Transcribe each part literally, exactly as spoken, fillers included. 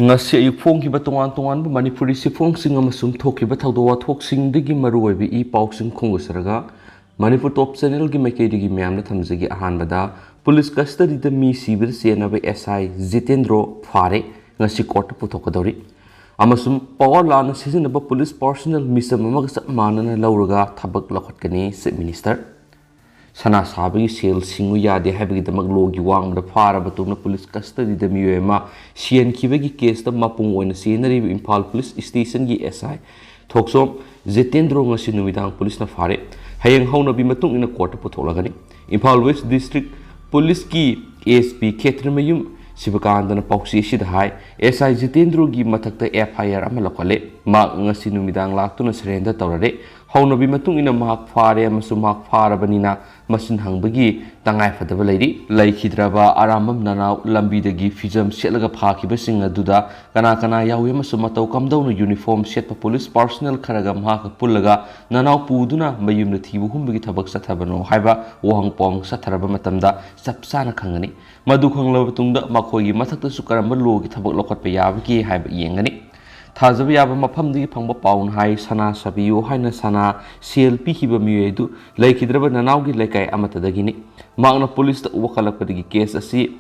ꯉꯁꯤ ꯑꯌꯨꯛ ꯐꯣꯡꯈꯤꯕ ꯇꯣꯉꯥꯟ ꯇꯣꯉꯥꯟꯕ ꯃꯅꯤꯄꯨꯔꯤ ꯆꯦꯐꯣꯡꯁꯤꯡ ꯑꯃꯁꯨꯡ ꯊꯣꯛꯈꯤꯕ ꯊꯧꯗꯣꯛ ꯋꯥꯊꯣꯛꯁꯤꯡꯗꯒꯤ ꯃꯔꯨꯑꯣꯏꯕ ꯏ ꯄꯥꯎꯁꯤꯡ ꯈꯣꯝꯒꯠꯆꯔꯒ ꯃꯅꯤꯄꯨꯔ ꯇꯣꯞ ꯆꯦꯅꯦꯜꯒꯤ ꯃꯥꯏꯀꯩꯗꯒꯤ ꯃꯌꯥꯝꯗ ꯊꯝꯖꯒꯦ꯫ ꯑꯍꯥꯟꯕꯗ, ꯄꯨꯂꯤꯁ ꯀꯁꯇꯗꯤꯗ ꯃꯤ ꯁꯤꯕꯗ ꯆꯦꯟꯅꯕ ꯑꯦꯁ ꯑꯥꯏ ꯖꯤꯇꯦꯟꯗ꯭ꯔꯣ ꯐꯥꯔꯦ, ꯉꯁꯤ ꯀꯣꯔꯠꯇ ꯄꯨꯊꯣꯛꯀꯗꯧꯔꯤ꯫ ꯑꯃꯁꯨꯡ ꯄꯋꯥꯔ ꯂꯥꯟꯅ ꯁꯤꯖꯤꯟꯅꯕ ꯄꯨꯂꯤꯁ ꯄꯥꯔꯁꯣꯅꯦꯜ ꯃꯤꯆꯝ ꯑꯃꯒ ꯆꯞ ꯃꯥꯟꯅꯅ ꯂꯧꯔꯒ ꯊꯕꯛ ꯂꯧꯈꯠꯀꯅꯤ ꯆꯤꯐ ꯃꯤꯅꯤꯁꯇꯔ꯫ ꯁꯅꯥ ꯁꯥꯕꯒꯤ ꯁꯦꯜ ꯁꯤꯡꯉꯨ ꯌꯥꯗꯦ ꯍꯥꯏꯕꯒꯤꯗꯃꯛ ꯂꯣꯒꯤ ꯋꯥꯡꯃꯗ ꯐꯥꯔꯕ ꯇꯨꯡꯗ ꯄꯨꯂꯤꯁ ꯀꯁꯇꯗꯤꯗ ꯃꯤꯑꯣꯏ ꯑꯃ ꯁꯤꯍꯟꯈꯤꯕꯒꯤ ꯀꯦꯁꯇ ꯃꯄꯨꯡ ꯑꯣꯏꯅ ꯆꯦꯟꯅꯔꯤꯕ ꯏꯝꯐꯥꯜ ꯄꯨꯂꯤꯁ ꯁ꯭ꯇꯦꯁꯟꯒꯤ ꯑꯦꯁ ꯑꯥꯏ ꯊꯣꯛꯆꯣꯝ ꯖꯤꯇꯦꯟꯗ꯭ꯔꯣ ꯉꯁꯤ ꯅꯨꯃꯤꯗꯥꯡ ꯄꯨꯂꯤꯁꯅ ꯐꯥꯔꯦ꯫ ꯍꯌꯦꯡ ꯍꯧꯅꯕꯤ ꯃꯇꯨꯡ ꯏꯟꯅ ꯀꯣꯔꯠꯇ ꯄꯨꯊꯣꯛꯂꯒꯅꯤ꯫ ꯏꯝꯐꯥꯜ ꯋꯦꯁ ꯗꯤꯁꯇ꯭ꯔꯤꯛ ꯄꯨꯂꯤꯁꯀꯤ ꯑꯦꯁ ꯄꯤ ꯈꯦꯇ꯭ꯔꯤꯃꯌꯨꯝ ꯁꯤꯕꯀꯥꯟꯇꯅ ꯄꯥꯎꯆꯦ ꯑꯁꯤꯗ ꯍꯥꯏ, ꯑꯦꯁ ꯑꯥꯏ ꯖꯤꯇꯦꯟꯗ꯭ꯔꯣꯒꯤ ꯃꯊꯛꯇ ꯑꯦꯐ ꯑꯥꯏ ꯑꯥꯔ ꯑꯃ ꯂꯧꯈꯠꯂꯦ꯫ ꯃꯍꯥꯛ ꯉꯁꯤ ꯅꯨꯃꯤꯗꯥꯡ ꯂꯥꯛꯇꯨꯅ ꯁꯔꯦꯟꯗꯔ ꯇꯧꯔꯔꯦ꯫ ꯍꯧꯅꯕꯤ ꯃꯇꯨꯡ ꯏꯟꯅ ꯃꯍꯥꯛ ꯐꯥꯔꯦ ꯑꯃꯁꯨꯡ ꯃꯍꯥꯛ ꯐꯥꯔꯕꯅꯤꯅ ꯃꯁꯤꯟ ꯍꯪꯕꯒꯤ ꯇꯉꯥꯏꯐꯗꯕ ꯂꯩꯔꯤ꯫ ꯂꯩꯈꯤꯗ꯭ꯔꯕ ꯑꯔꯥꯝꯕꯝ ꯅꯅꯥꯎ ꯂꯝꯕꯤꯗꯒꯤ ꯐꯤꯖꯝ ꯁꯦꯠꯂꯒ ꯐꯥꯈꯤꯕꯁꯤꯡ ꯑꯗꯨꯗ ꯀꯅꯥ ꯀꯅꯥ ꯌꯥꯎꯏ ꯑꯃꯁꯨꯡ ꯃꯇꯧ ꯀꯝꯗꯧꯅ ꯌꯨꯅꯤꯐꯣꯔꯝ ꯁꯦꯠꯄ ꯄꯨꯂꯤꯁ ꯄꯥꯔꯁꯣꯅꯦꯜ ꯈꯔꯒ ꯃꯍꯥꯛꯀ ꯄꯨꯜꯂꯒ ꯅꯅꯥꯎ ꯄꯨꯗꯨꯅ ꯃꯌꯨꯝꯗ ꯊꯤꯕ ꯍꯨꯝꯕꯒꯤ ꯊꯕꯛ ꯆꯠꯊꯕꯅꯣ ꯍꯥꯏꯕ ꯋꯥꯍꯪ ꯄꯥꯎꯍꯪ ꯆꯠꯊꯔꯕ ꯃꯇꯝꯗ ꯆꯞ ꯆꯥꯅ ꯈꯪꯒꯅꯤ꯫ ꯃꯗꯨ ꯈꯪꯂꯕ ꯃꯇꯨꯡꯗ ꯃꯈꯣꯏꯒꯤ ꯃꯊꯛꯇꯁꯨ ꯀꯔꯝꯕ ꯂꯣꯒꯤ ꯊꯕꯛ ꯂꯧꯈꯠꯄ ꯌꯥꯕꯒꯦ ꯍꯥꯏꯕ ꯌꯦꯡꯒꯅꯤ꯫ ꯊꯥꯖꯕ ꯌꯥꯕ ꯃꯐꯝꯗꯒꯤ ꯐꯪꯕ ꯄꯥꯎꯅ ꯍꯥꯏ, ꯁꯅꯥ ꯁꯥꯕꯤꯌꯨ ꯍꯥꯏꯅ ꯁꯅꯥ ꯁꯦꯜ ꯄꯤꯈꯤꯕ ꯃꯤꯑꯣꯏ ꯑꯗꯨ ꯂꯩꯈꯤꯗ꯭ꯔꯕ ꯅꯅꯥꯎꯒꯤ ꯂꯩꯀꯥꯏ ꯑꯃꯠꯇꯗꯒꯤꯅꯤ꯫ ꯃꯍꯥꯛꯅ ꯄꯨꯂꯤꯁꯇ ꯋꯥꯀꯠꯂꯛꯄꯗꯒꯤ ꯀꯦꯁ ꯑꯁꯤ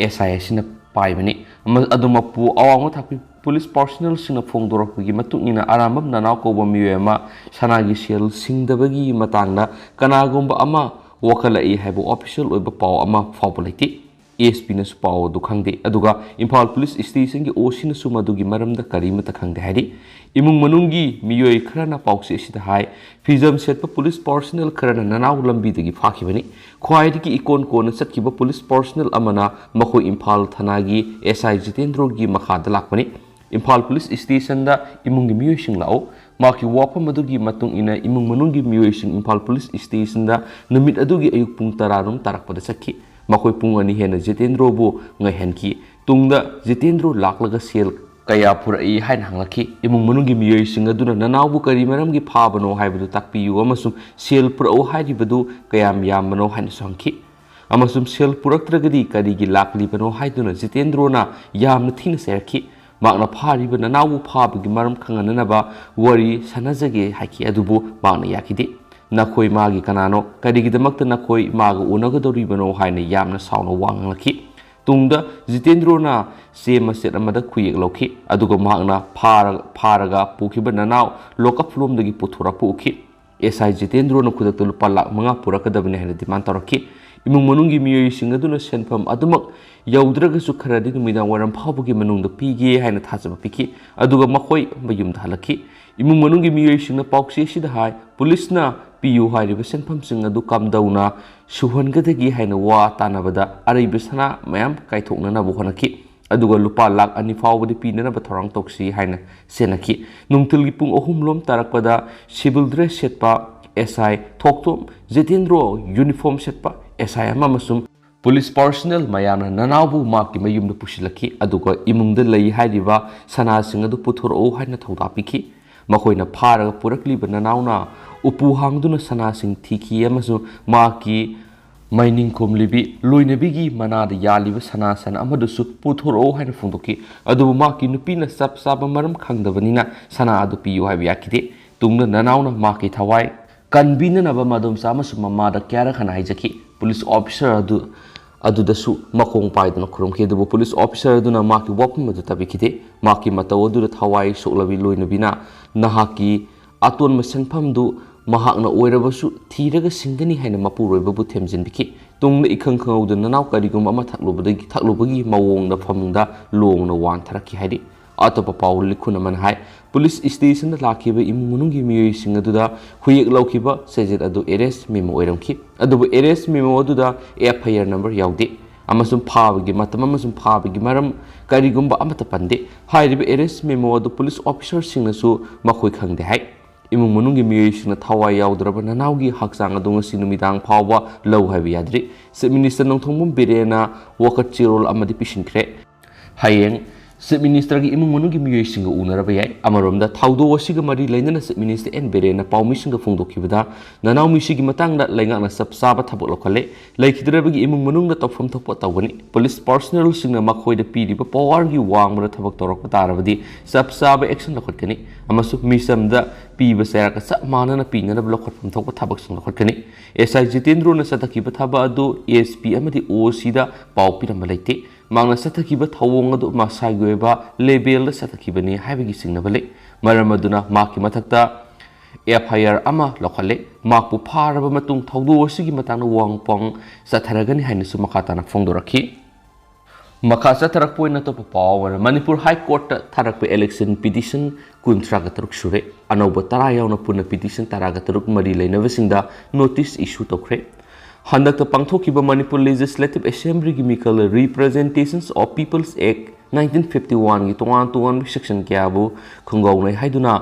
ꯑꯦꯁ ꯑꯥꯏ ꯑꯁꯤꯅ ꯄꯥꯏꯕꯅꯤ꯫ ꯑꯃ-, ꯑꯗꯨꯃꯛꯄꯨ ꯑꯋꯥꯡꯕ ꯊꯥꯛꯀꯤ ꯄꯨꯂꯤꯁ ꯄꯥꯔꯁꯣꯅꯦꯜꯁꯤꯡꯅ ꯐꯣꯡꯗꯣꯔꯛꯄꯒꯤ ꯃꯇꯨꯡ ꯏꯟꯅ ꯑꯔꯥꯝꯕꯝ ꯅꯅꯥꯎ ꯀꯧꯕ ꯃꯤꯑꯣꯏ ꯑꯃ ꯁꯅꯥꯒꯤ ꯁꯦꯜ ꯁꯤꯡꯗꯕꯒꯤ ꯃꯇꯥꯡꯗ ꯀꯅꯥꯒꯨꯝꯕ ꯑꯃ ꯋꯥꯀꯠꯂꯛꯏ ꯍꯥꯏꯕ ꯑꯣꯐꯤꯁꯤꯌꯦꯜ ꯑꯣꯏꯕ ꯄꯥꯎ ꯑꯃ ꯐꯥꯎꯕ ꯂꯩꯇꯦ꯫ ꯑꯦꯁ ꯄꯤꯅꯁꯨ ꯄꯥꯎ ꯑꯗꯨ ꯈꯪꯗꯦ, ꯑꯗꯨꯒ ꯏꯝꯐꯥꯜ ꯄꯨꯂꯤꯁ ꯁ꯭ꯇꯦꯁꯟꯒꯤ ꯑꯣ ꯁꯤꯅꯁꯨ ꯃꯗꯨꯒꯤ ꯃꯔꯝꯗ ꯀꯔꯤꯃꯠꯇ ꯈꯪꯗꯦ ꯍꯥꯏꯔꯤ꯫ ꯏꯃꯨꯡ ꯃꯅꯨꯡꯒꯤ ꯃꯤꯑꯣꯏ ꯈꯔꯅ ꯄꯥꯎꯆꯦ ꯑꯁꯤꯗ ꯍꯥꯏ, ꯐꯤꯖꯝ ꯁꯦꯠꯄ ꯄꯨꯂꯤꯁ ꯄꯥꯔꯁꯣꯅꯦꯜ ꯈꯔꯅ ꯅꯅꯥꯎ ꯂꯝꯕꯤꯗꯒꯤ ꯐꯥꯈꯤꯕꯅꯤ꯫ ꯈ꯭ꯋꯥꯏꯗꯒꯤ ꯏꯀꯣꯟ ꯀꯣꯟꯅ ꯆꯠꯈꯤꯕ ꯄꯨꯂꯤꯁ ꯄꯥꯔꯁꯣꯅꯦꯜ ꯑꯃꯅ ꯃꯈꯣꯏ ꯏꯝꯐꯥꯜ ꯊꯅꯥꯒꯤ ꯑꯦꯁ ꯑꯥꯏ ꯖꯤꯇꯦꯟꯗ꯭ꯔꯣꯒꯤ ꯃꯈꯥꯗ ꯂꯥꯛꯄꯅꯤ꯫ ꯏꯝꯐꯥꯜ ꯄꯨꯂꯤꯁ ꯁ꯭ꯇꯦꯁꯟꯗ ꯏꯃꯨꯡꯒꯤ ꯃꯤꯑꯣꯏꯁꯤꯡ ꯂꯥꯛꯎ꯫ ꯃꯍꯥꯛꯀꯤ ꯋꯥꯐꯝ ꯑꯗꯨꯒꯤ ꯃꯇꯨꯡ ꯏꯟꯅ ꯏꯃꯨꯡ ꯃꯅꯨꯡꯒꯤ ꯃꯤꯑꯣꯏꯁꯤꯡ ꯏꯝꯐꯥꯜ ꯄꯨꯂꯤꯁ ꯁ꯭ꯇꯦꯁꯟꯗ ꯅꯨꯃꯤꯠ ꯑꯗꯨꯒꯤ ꯑꯌꯨꯛ ꯄꯨꯡ ꯇꯔꯥꯔꯣꯝ ꯇꯥꯔꯛꯄꯗ ꯆꯠꯈꯤ꯫ ꯃꯈꯣꯏ ꯄꯨꯡ ꯑꯅꯤ ꯍꯦꯟꯅ ꯖꯤꯇꯦꯟꯗ꯭ꯔꯣꯕꯨ ꯉꯥꯏꯍꯟꯈꯤ꯫ ꯇꯨꯡꯗ ꯖꯤꯇꯦꯟꯗ꯭ꯔꯣ ꯂꯥꯛꯂꯒ ꯁꯦꯜ ꯀꯌꯥ ꯄꯨꯔꯛꯏ ꯍꯥꯏꯅ ꯍꯪꯂꯛꯈꯤ꯫ ꯏꯃꯨꯡ ꯃꯅꯨꯡꯒꯤ ꯃꯤꯑꯣꯏꯁꯤꯡ ꯑꯗꯨꯅ ꯅꯅꯥꯎꯕꯨ ꯀꯔꯤ ꯃꯔꯝꯒꯤ ꯐꯥꯕꯅꯣ ꯍꯥꯏꯕꯗꯨ ꯇꯥꯛꯄꯤꯌꯨ ꯑꯃꯁꯨꯡ ꯁꯦꯜ ꯄꯨꯔꯛꯎ ꯍꯥꯏꯔꯤꯕꯗꯨ ꯀꯌꯥꯝ ꯌꯥꯝꯕꯅꯣ ꯍꯥꯏꯅꯁꯨ ꯍꯪꯈꯤ꯫ ꯑꯃꯁꯨꯡ ꯁꯦꯜ ꯄꯨꯔꯛꯇ꯭ꯔꯒꯗꯤ ꯀꯔꯤꯒꯤ ꯂꯥꯛꯂꯤꯕꯅꯣ ꯍꯥꯏꯗꯨꯅ ꯖꯤꯇꯦꯟꯗ꯭ꯔꯣꯅ ꯌꯥꯝꯅ ꯊꯤꯅ ꯆꯩꯔꯛꯈꯤ꯫ ꯃꯍꯥꯛꯅ ꯐꯥꯔꯤꯕ ꯅꯅꯥꯎꯕꯨ ꯐꯥꯕꯒꯤ ꯃꯔꯝ ꯈꯪꯍꯟꯅꯅꯕ ꯋꯥꯔꯤ ꯁꯥꯟꯅꯖꯒꯦ ꯍꯥꯏꯈꯤ, ꯑꯗꯨꯕꯨ ꯃꯍꯥꯛꯅ ꯌꯥꯈꯤꯗꯦ꯫ "ꯅꯈꯣꯏ ꯃꯥꯒꯤ ꯀꯅꯥꯅꯣ? ꯀꯔꯤꯒꯤꯗꯃꯛꯇ ꯅꯈꯣꯏ ꯃꯥꯒ ꯎꯅꯒꯗꯧꯔꯤꯕꯅꯣ?" ꯍꯥꯏꯅ ꯌꯥꯝꯅ ꯁꯥꯎꯅ ꯋꯥ ꯉꯥꯡꯂꯛꯈꯤ꯫ ꯇꯨꯡꯗ ꯖꯤꯇꯦꯟꯗ꯭ꯔꯣꯅ ꯆꯦ ꯃꯆꯦꯠ ꯑꯃꯗ ꯈꯨꯌꯦꯛ ꯂꯧꯈꯤ, ꯑꯗꯨꯒ ꯃꯍꯥꯛꯅ ꯐꯥꯔ-, ꯐꯥꯔꯒ ꯄꯨꯈꯤꯕ ꯅꯅꯥꯎ ꯂꯣꯀꯞ ꯂꯣꯝꯗꯒꯤ ꯄꯨꯊꯣꯔꯛꯄ ꯎꯈꯤ꯫ ꯑꯦꯁ ꯑꯥꯏ ꯖꯤꯇꯦꯟꯗ꯭ꯔꯣꯅ ꯈꯨꯗꯛꯇ ꯂꯨꯄꯥ ꯂꯥꯈ ꯃꯉꯥ ꯄꯨꯔꯛꯀꯗꯕꯅꯤ ꯍꯥꯏꯅ ꯗꯤꯃꯥꯟ ꯇꯧꯔꯛꯈꯤ꯫ ꯏꯃꯨꯡ ꯃꯅꯨꯡꯒꯤ ꯃꯤꯑꯣꯏꯁꯤꯡ ꯑꯗꯨꯅ ꯁꯦꯟꯐꯝ ꯑꯗꯨꯃꯛ ꯌꯧꯗ꯭ꯔꯒꯁꯨ ꯈꯔꯗꯤ ꯅꯨꯃꯤꯗꯥꯡ ꯋꯥꯏꯔꯝ ꯐꯥꯎꯕꯒꯤ ꯃꯅꯨꯡꯗ ꯄꯤꯒꯦ ꯍꯥꯏꯅ ꯊꯥꯖꯕ ꯄꯤꯈꯤ, ꯑꯗꯨꯒ ꯃꯈꯣꯏ ꯃꯌꯨꯝꯗ ꯍꯜꯂꯛꯈꯤ꯫ ꯏꯃꯨꯡ ꯃꯅꯨꯡꯒꯤ ꯃꯤꯑꯣꯏꯁꯤꯡꯅ ꯄꯥꯎꯆꯦ ꯑꯁꯤꯗ ꯍꯥꯏ, ꯄꯨꯂꯤꯁꯅ ꯄꯤꯌꯨ ꯍꯥꯏꯔꯤꯕ ꯁꯦꯟꯐꯝꯁꯤꯡ ꯑꯗꯨ ꯀꯝꯗꯧꯅ ꯁꯨꯍꯟꯒꯗꯒꯦ ꯍꯥꯏꯅ ꯋꯥ ꯇꯥꯅꯕꯗ ꯑꯔꯩꯕ ꯁꯅꯥ ꯃꯌꯥꯝ ꯀꯥꯏꯊꯣꯛꯅꯅꯕ ꯍꯣꯠꯅꯈꯤ, ꯑꯗꯨꯒ ꯂꯨꯄꯥ ꯂꯥꯈ ꯑꯅꯤ ꯐꯥꯎꯕꯗꯤ ꯄꯤꯅꯅꯕ ꯊꯧꯔꯥꯡ ꯇꯧꯁꯤ ꯍꯥꯏꯅ ꯁꯦꯟꯅꯈꯤ꯫ ꯅꯨꯡꯊꯤꯜꯒꯤ ꯄꯨꯡ ꯑꯍꯨꯝ ꯂꯣꯝ ꯇꯥꯔꯛꯄꯗ civil dress ꯁꯦꯠꯄ ꯑꯦꯁ ꯑꯥꯏ ꯊꯣꯛꯇꯣꯝ, ꯖꯤꯇꯦꯟꯗ꯭ꯔꯣ ꯌꯨꯅꯤꯐꯣꯔꯝ ꯁꯦꯠꯄ ꯑꯦꯁ ꯑꯥꯏ ꯑꯃ ꯑꯃꯁꯨꯡ ꯄꯨꯂꯤꯁ ꯄꯥꯔꯁꯣꯅꯦꯜ ꯃꯌꯥꯝꯅ ꯅꯅꯥꯎꯕꯨ ꯃꯍꯥꯛꯀꯤ ꯃꯌꯨꯝꯗ ꯄꯨꯁꯤꯜꯂꯛꯈꯤ, ꯑꯗꯨꯒ ꯏꯃꯨꯡꯗ ꯂꯩ ꯍꯥꯏꯔꯤꯕ ꯁꯅꯥꯁꯤꯡ ꯑꯗꯨ ꯄꯨꯊꯣꯔꯛꯎ ꯍꯥꯏꯅ ꯊꯧꯗꯥ ꯄꯤꯈꯤ꯫ ꯃꯈꯣꯏꯅ ꯐꯥꯔꯒ ꯄꯨꯔꯛꯂꯤꯕ ꯅꯅꯥꯎꯅ ꯎꯄꯨ ꯍꯥꯡꯗꯨꯅ ꯁꯅꯥꯁꯤꯡ ꯊꯤꯈꯤ ꯑꯃꯁꯨꯡ ꯃꯍꯥꯛꯀꯤ ꯃꯩꯅꯤꯡꯈꯣꯝ ꯂꯤꯕꯤ ꯂꯣꯏꯅꯕꯤꯒꯤ ꯃꯅꯥꯗ ꯌꯥꯜꯂꯤꯕ ꯁꯅꯥ ꯁꯟ ꯑꯃꯗꯨꯁꯨ ꯄꯨꯊꯣꯔꯛꯎ ꯍꯥꯏꯅ ꯐꯣꯡꯗꯣꯛꯈꯤ꯫ ꯑꯗꯨꯕꯨ ꯃꯍꯥꯛꯀꯤ ꯅꯨꯄꯤꯅ ꯆꯞ ꯆꯥꯕ ꯃꯔꯝ ꯈꯪꯗꯕꯅꯤꯅ ꯁꯅꯥ ꯑꯗꯨ ꯄꯤꯌꯨ ꯍꯥꯏꯕ ꯌꯥꯈꯤꯗꯦ꯫ ꯇꯨꯡꯗ ꯅꯅꯥꯎꯅ ꯃꯍꯥꯛꯀꯤ ꯊꯋꯥꯏ ꯀꯟꯕꯤꯅꯅꯕ ꯃꯗꯣꯝꯆꯥ ꯑꯃꯁꯨꯡ ꯃꯃꯥꯗ ꯀꯌꯥꯔꯛ ꯍꯟꯅ ꯍꯥꯏꯖꯈꯤ꯫ ꯄꯨꯂꯤꯁ ꯑꯣꯐꯤꯁꯥꯔ ꯑꯗꯨ, ꯑꯗꯨꯗꯁꯨ ꯃꯈꯣꯡ ꯄꯥꯏꯗꯨꯅ ꯈꯨꯔꯨꯝꯈꯤ, ꯑꯗꯨꯕꯨ ꯄꯨꯂꯤꯁ ꯑꯣꯐꯤꯁꯥꯔ ꯑꯗꯨꯅ ꯃꯍꯥꯛꯀꯤ ꯋꯥꯐꯝ ꯑꯗꯨ ꯇꯥꯕꯤꯈꯤꯗꯦ꯫ ꯃꯍꯥꯛꯀꯤ ꯃꯇꯧ ꯑꯗꯨꯗ ꯊꯋꯥꯏ ꯁꯣꯛꯂꯕꯤ ꯂꯣꯏꯅꯕꯤꯅ ꯅꯍꯥꯛꯀꯤ ꯑꯇꯣꯟꯕ ꯁꯦꯟꯐꯝꯗꯨ ꯃꯍꯥꯛꯅ ꯑꯣꯏꯔꯕꯁꯨ ꯊꯤꯔꯒ ꯁꯤꯡꯒꯅꯤ ꯍꯥꯏꯅ ꯃꯄꯨꯔꯣꯏꯕꯕꯨ ꯊꯦꯝꯖꯤꯟꯕꯤꯈꯤ꯫ ꯇꯨꯡꯗ ꯏꯈꯪ ꯈꯪꯍꯧꯗꯅ ꯅꯅꯥꯎ ꯀꯔꯤꯒꯨꯝꯕ ꯑꯃ ꯊꯛꯂꯨꯕꯗꯒꯤ, ꯊꯛꯂꯨꯕꯒꯤ ꯃꯑꯣꯡꯗ ꯐꯃꯨꯡꯗ ꯂꯣꯡꯅ ꯋꯥꯟꯊꯔꯛꯈꯤ ꯍꯥꯏꯔꯤ꯫ ꯑꯇꯣꯞꯄ ꯄꯥꯎ ꯂꯤꯈꯨꯟ ꯑꯃꯅ ꯍꯥꯏ, ꯄꯨꯂꯤꯁ ꯁ꯭ꯇꯦꯁꯟꯗ ꯂꯥꯛꯈꯤꯕ ꯏꯃꯨꯡ ꯃꯅꯨꯡꯒꯤ ꯃꯤꯑꯣꯏꯁꯤꯡ ꯑꯗꯨꯗ ꯍꯨꯌꯦꯛ ꯂꯧꯈꯤꯕ ꯆꯦꯖꯦꯠ ꯑꯗꯨ ꯑꯦꯔꯦꯁ ꯃꯦꯃꯣ ꯑꯣꯏꯔꯝꯈꯤ꯫ ꯑꯗꯨꯕꯨ ꯑꯦꯔꯦꯁ ꯃꯦꯃꯣ ꯑꯗꯨꯗ ꯑꯦꯐ ꯑꯥꯏ ꯑꯥꯔ ꯅꯝꯕꯔ ꯌꯥꯎꯗꯦ ꯑꯃꯁꯨꯡ ꯐꯥꯕꯒꯤ ꯃꯇꯝ ꯑꯃꯁꯨꯡ ꯐꯥꯕꯒꯤ ꯃꯔꯝ ꯀꯔꯤꯒꯨꯝꯕ ꯑꯃꯠꯇ ꯄꯟꯗꯦ꯫ ꯍꯥꯏꯔꯤꯕ ꯑꯦꯔꯦꯁ ꯃꯦꯃꯣ ꯑꯗꯨ ꯄꯨꯂꯤꯁ ꯑꯣꯐꯤꯁꯥꯔꯁꯤꯡꯅꯁꯨ ꯃꯈꯣꯏ ꯈꯪꯗꯦ ꯍꯥꯏ꯫ ꯏꯃꯨꯡ ꯃꯅꯨꯡꯒꯤ ꯃꯤꯑꯣꯏꯁꯤꯡꯅ ꯊꯋꯥꯏ ꯌꯥꯎꯗ꯭ꯔꯕ ꯅꯅꯥꯎꯒꯤ ꯍꯛꯆꯥꯡ ꯑꯗꯨ ꯉꯁꯤ ꯅꯨꯃꯤꯗꯥꯡ ꯐꯥꯎꯕ ꯂꯧ ꯍꯥꯏꯕ ꯌꯥꯗ꯭ꯔꯤ꯫ ꯆꯤꯐ ꯃꯤꯅꯤꯁꯇꯔ ꯅꯣꯡꯊꯣꯝꯕꯝ ꯕꯤꯔꯦꯟꯅ ꯋꯥꯀꯠ ꯆꯦꯔꯣꯜ ꯑꯃꯗꯤ ꯄꯤꯁꯤꯟꯈ꯭ꯔꯦ꯫ ꯍꯌꯦꯡ Chief Ministerꯒꯤ ꯏꯃꯨꯡ ꯃꯅꯨꯡꯒꯤ ꯃꯤꯑꯣꯏꯁꯤꯡꯒ ꯎꯅꯔꯕ ꯌꯥꯏ꯫ ꯑꯃꯔꯣꯝꯗ, ꯊꯧꯗꯣꯛ ꯑꯁꯤꯒ ꯃꯔꯤ ꯂꯩꯅꯅ Chief Minister ꯑꯦꯟ ꯕꯤꯔꯦꯟꯅ ꯄꯥꯎꯃꯤꯁꯤꯡꯒ ꯐꯣꯡꯗꯣꯛꯈꯤꯕꯗ, ꯅꯅꯥꯎꯃꯤꯁꯤꯒꯤ ꯃꯇꯥꯡꯗ ꯂꯩꯉꯥꯛꯅ ꯆꯞ ꯆꯥꯕ ꯊꯕꯛ ꯂꯧꯈꯠꯂꯦ꯫ ꯂꯩꯈꯤꯗ꯭ꯔꯕꯒꯤ ꯏꯃꯨꯡ ꯃꯅꯨꯡꯗ ꯇꯧꯐꯝ ꯊꯣꯛꯄ ꯇꯧꯒꯅꯤ꯫ Police personnelꯁꯤꯡꯅ ꯃꯈꯣꯏꯗ ꯄꯤꯔꯤꯕ powerꯒꯤ ꯋꯥꯡꯃꯗ ꯊꯕꯛ ꯇꯧꯔꯛꯄ ꯇꯥꯔꯕꯗꯤ, ꯆꯞ ꯆꯥꯕ action ꯂꯧꯈꯠꯀꯅꯤ ꯑꯃꯁꯨꯡ ꯃꯤꯆꯝꯗ ꯄꯤꯕ ꯆꯩꯔꯥꯛꯀ ꯆꯞ ꯃꯥꯟꯅꯅ ꯄꯤꯅꯅꯕ ꯂꯧꯈꯠꯐꯝ ꯊꯣꯛꯄ ꯊꯕꯛꯁꯤꯡ ꯂꯧꯈꯠꯀꯅꯤ꯫ ꯑꯦꯁ ꯑꯥꯏ ꯖꯤꯇꯦꯟꯗ꯭ꯔꯣꯅ ꯆꯠꯊꯈꯤꯕ ꯊꯕꯛ ꯑꯗꯨ ꯑꯦꯁ ꯄꯤ ꯑꯃꯗꯤ ꯑꯣ ꯁꯤꯗ ꯄꯥꯎ ꯄꯤꯔꯝꯕ ꯂꯩꯇꯦ꯫ ꯃꯍꯥꯛꯅ ꯆꯠꯊꯈꯤꯕ ꯊꯧꯑꯣꯡ ꯑꯗꯨ ꯃꯁꯥꯒꯤ ꯑꯣꯏꯕ levelꯗ ꯆꯠꯊꯈꯤꯕꯅꯤ ꯍꯥꯏꯕꯒꯤ ꯆꯤꯡꯅꯕ ꯂꯩ꯫ ꯃꯔꯝ ꯑꯗꯨꯅ ꯃꯍꯥꯛꯀꯤ ꯃꯊꯛꯇ ꯑꯦꯐ ꯑꯥꯏ ꯑꯥꯔ ꯑꯃ ꯂꯧꯈꯠꯂꯦ꯫ ꯃꯍꯥꯛꯄꯨ ꯐꯥꯔꯕ ꯃꯇꯨꯡ ꯊꯧꯗꯣꯛ ꯑꯁꯤꯒꯤ ꯃꯇꯥꯡꯗ ꯋꯥꯍꯪ ꯄꯥꯎꯍꯪ ꯆꯠꯊꯔꯒꯅꯤ ꯍꯥꯏꯅꯁꯨ ꯃꯈꯥ ꯇꯥꯅ ꯐꯣꯡꯗꯣꯔꯛꯈꯤ꯫ ꯃꯈꯥ ꯆꯠꯊꯔꯛꯄ ꯑꯣꯏꯅ ꯑꯇꯣꯞꯄ ꯄꯥꯎ ꯑꯃꯅ, ꯃꯅꯤꯄꯨꯔ High Courtꯇ ꯊꯥꯔꯛꯄ election petition ꯀꯨꯟꯊ꯭ꯔꯥꯒ ꯇꯔꯨꯛ ꯁꯨꯔꯦ꯫ ꯑꯅꯧꯕ ꯇꯔꯥ ꯌꯥꯎꯅ ꯄꯨꯟꯅ petition ꯇꯔꯥꯒ ꯇꯔꯨꯛ ꯃꯔꯤ ꯂꯩꯅꯕꯁꯤꯡꯗ notice issue ꯇꯧꯈ꯭ꯔꯦ꯫ ꯍꯟꯗꯛꯇ ꯄꯥꯡꯊꯣꯛꯈꯤꯕ ꯃꯅꯤꯄꯨꯔ Legislative Assemblyꯒꯤ ꯃꯤꯈꯜ Representations of People's Act nineteen fifty oneꯒꯤ ꯇꯣꯉꯥꯟ ꯇꯣꯉꯥꯟꯕ section ꯀꯌꯥꯕꯨ ꯈꯣꯡꯒꯥꯎꯅꯩ ꯍꯥꯏꯗꯨꯅ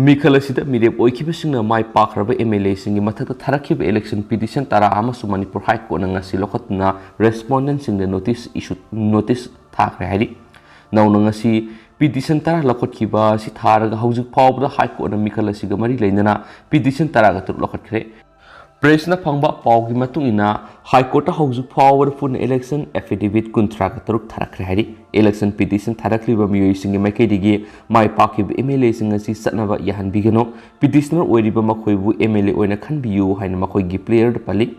ꯃꯤꯈꯜ ꯑꯁꯤꯗ ꯃꯤꯔꯦꯞ ꯑꯣꯏꯈꯤꯕꯁꯤꯡꯅ ꯃꯥꯏ ꯄꯥꯛꯈ꯭ꯔꯕ ꯑꯦꯝ ꯑꯦꯜ ꯑꯦꯁꯤꯡꯒꯤ ꯃꯊꯛꯇ ꯊꯥꯔꯛꯈꯤꯕ election petition ꯇꯔꯥ ꯑꯃꯁꯨ ꯃꯅꯤꯄꯨꯔ High Courtꯅ ꯉꯁꯤ ꯂꯧꯈꯠꯇꯨꯅ respondentꯁꯤꯡꯗ notice issue, notice ꯊꯥꯈ꯭ꯔꯦ ꯍꯥꯏꯔꯤ꯫ ꯅꯧꯅ ꯉꯁꯤ petition ꯇꯔꯥ ꯂꯧꯈꯠꯈꯤꯕ ꯑꯁꯤ ꯊꯥꯔꯒ ꯍꯧꯖꯤꯛ ꯐꯥꯎꯕꯗ High Courtꯅ ꯃꯤꯈꯜ ꯑꯁꯤꯒ ꯃꯔꯤ ꯂꯩꯅꯅ petition ꯇꯔꯥꯒ ꯇꯔꯨꯛ ꯂꯧꯈꯠꯈ꯭ꯔꯦ꯫ Pressꯅ ꯐꯪꯕ ꯄꯥꯎꯒꯤ ꯃꯇꯨꯡ ꯏꯟꯅ, High Courtꯇ ꯍꯧꯖꯤꯛ ꯐꯥꯎꯕꯗ ꯄꯨꯟꯅ election affidavit ꯀꯨꯟꯊ꯭ꯔꯥꯒ ꯇꯔꯨꯛ ꯊꯥꯔꯛꯈ꯭ꯔꯦ ꯍꯥꯏꯔꯤ꯫ Election petition ꯊꯥꯔꯛꯂꯤꯕ ꯃꯤꯑꯣꯏꯁꯤꯡꯒꯤ ꯃꯥꯏꯀꯩꯗꯒꯤ ꯃꯥꯏ ꯄꯥꯛꯈꯤꯕ ꯑꯦꯝ ꯑꯦꯜ ꯑꯦꯁꯤꯡ ꯑꯁꯤ ꯆꯠꯅꯕ ꯌꯥꯍꯟꯕꯤꯒꯅꯨ꯫ Petitioner ꯑꯣꯏꯔꯤꯕ ꯃꯈꯣꯏꯕꯨ ꯑꯦꯝ ꯑꯦꯜ ꯑꯦ ꯑꯣꯏꯅ ꯈꯟꯕꯤꯌꯨ ꯍꯥꯏꯅ ꯃꯈꯣꯏꯒꯤ playerꯗ ꯄꯜꯂꯤ꯫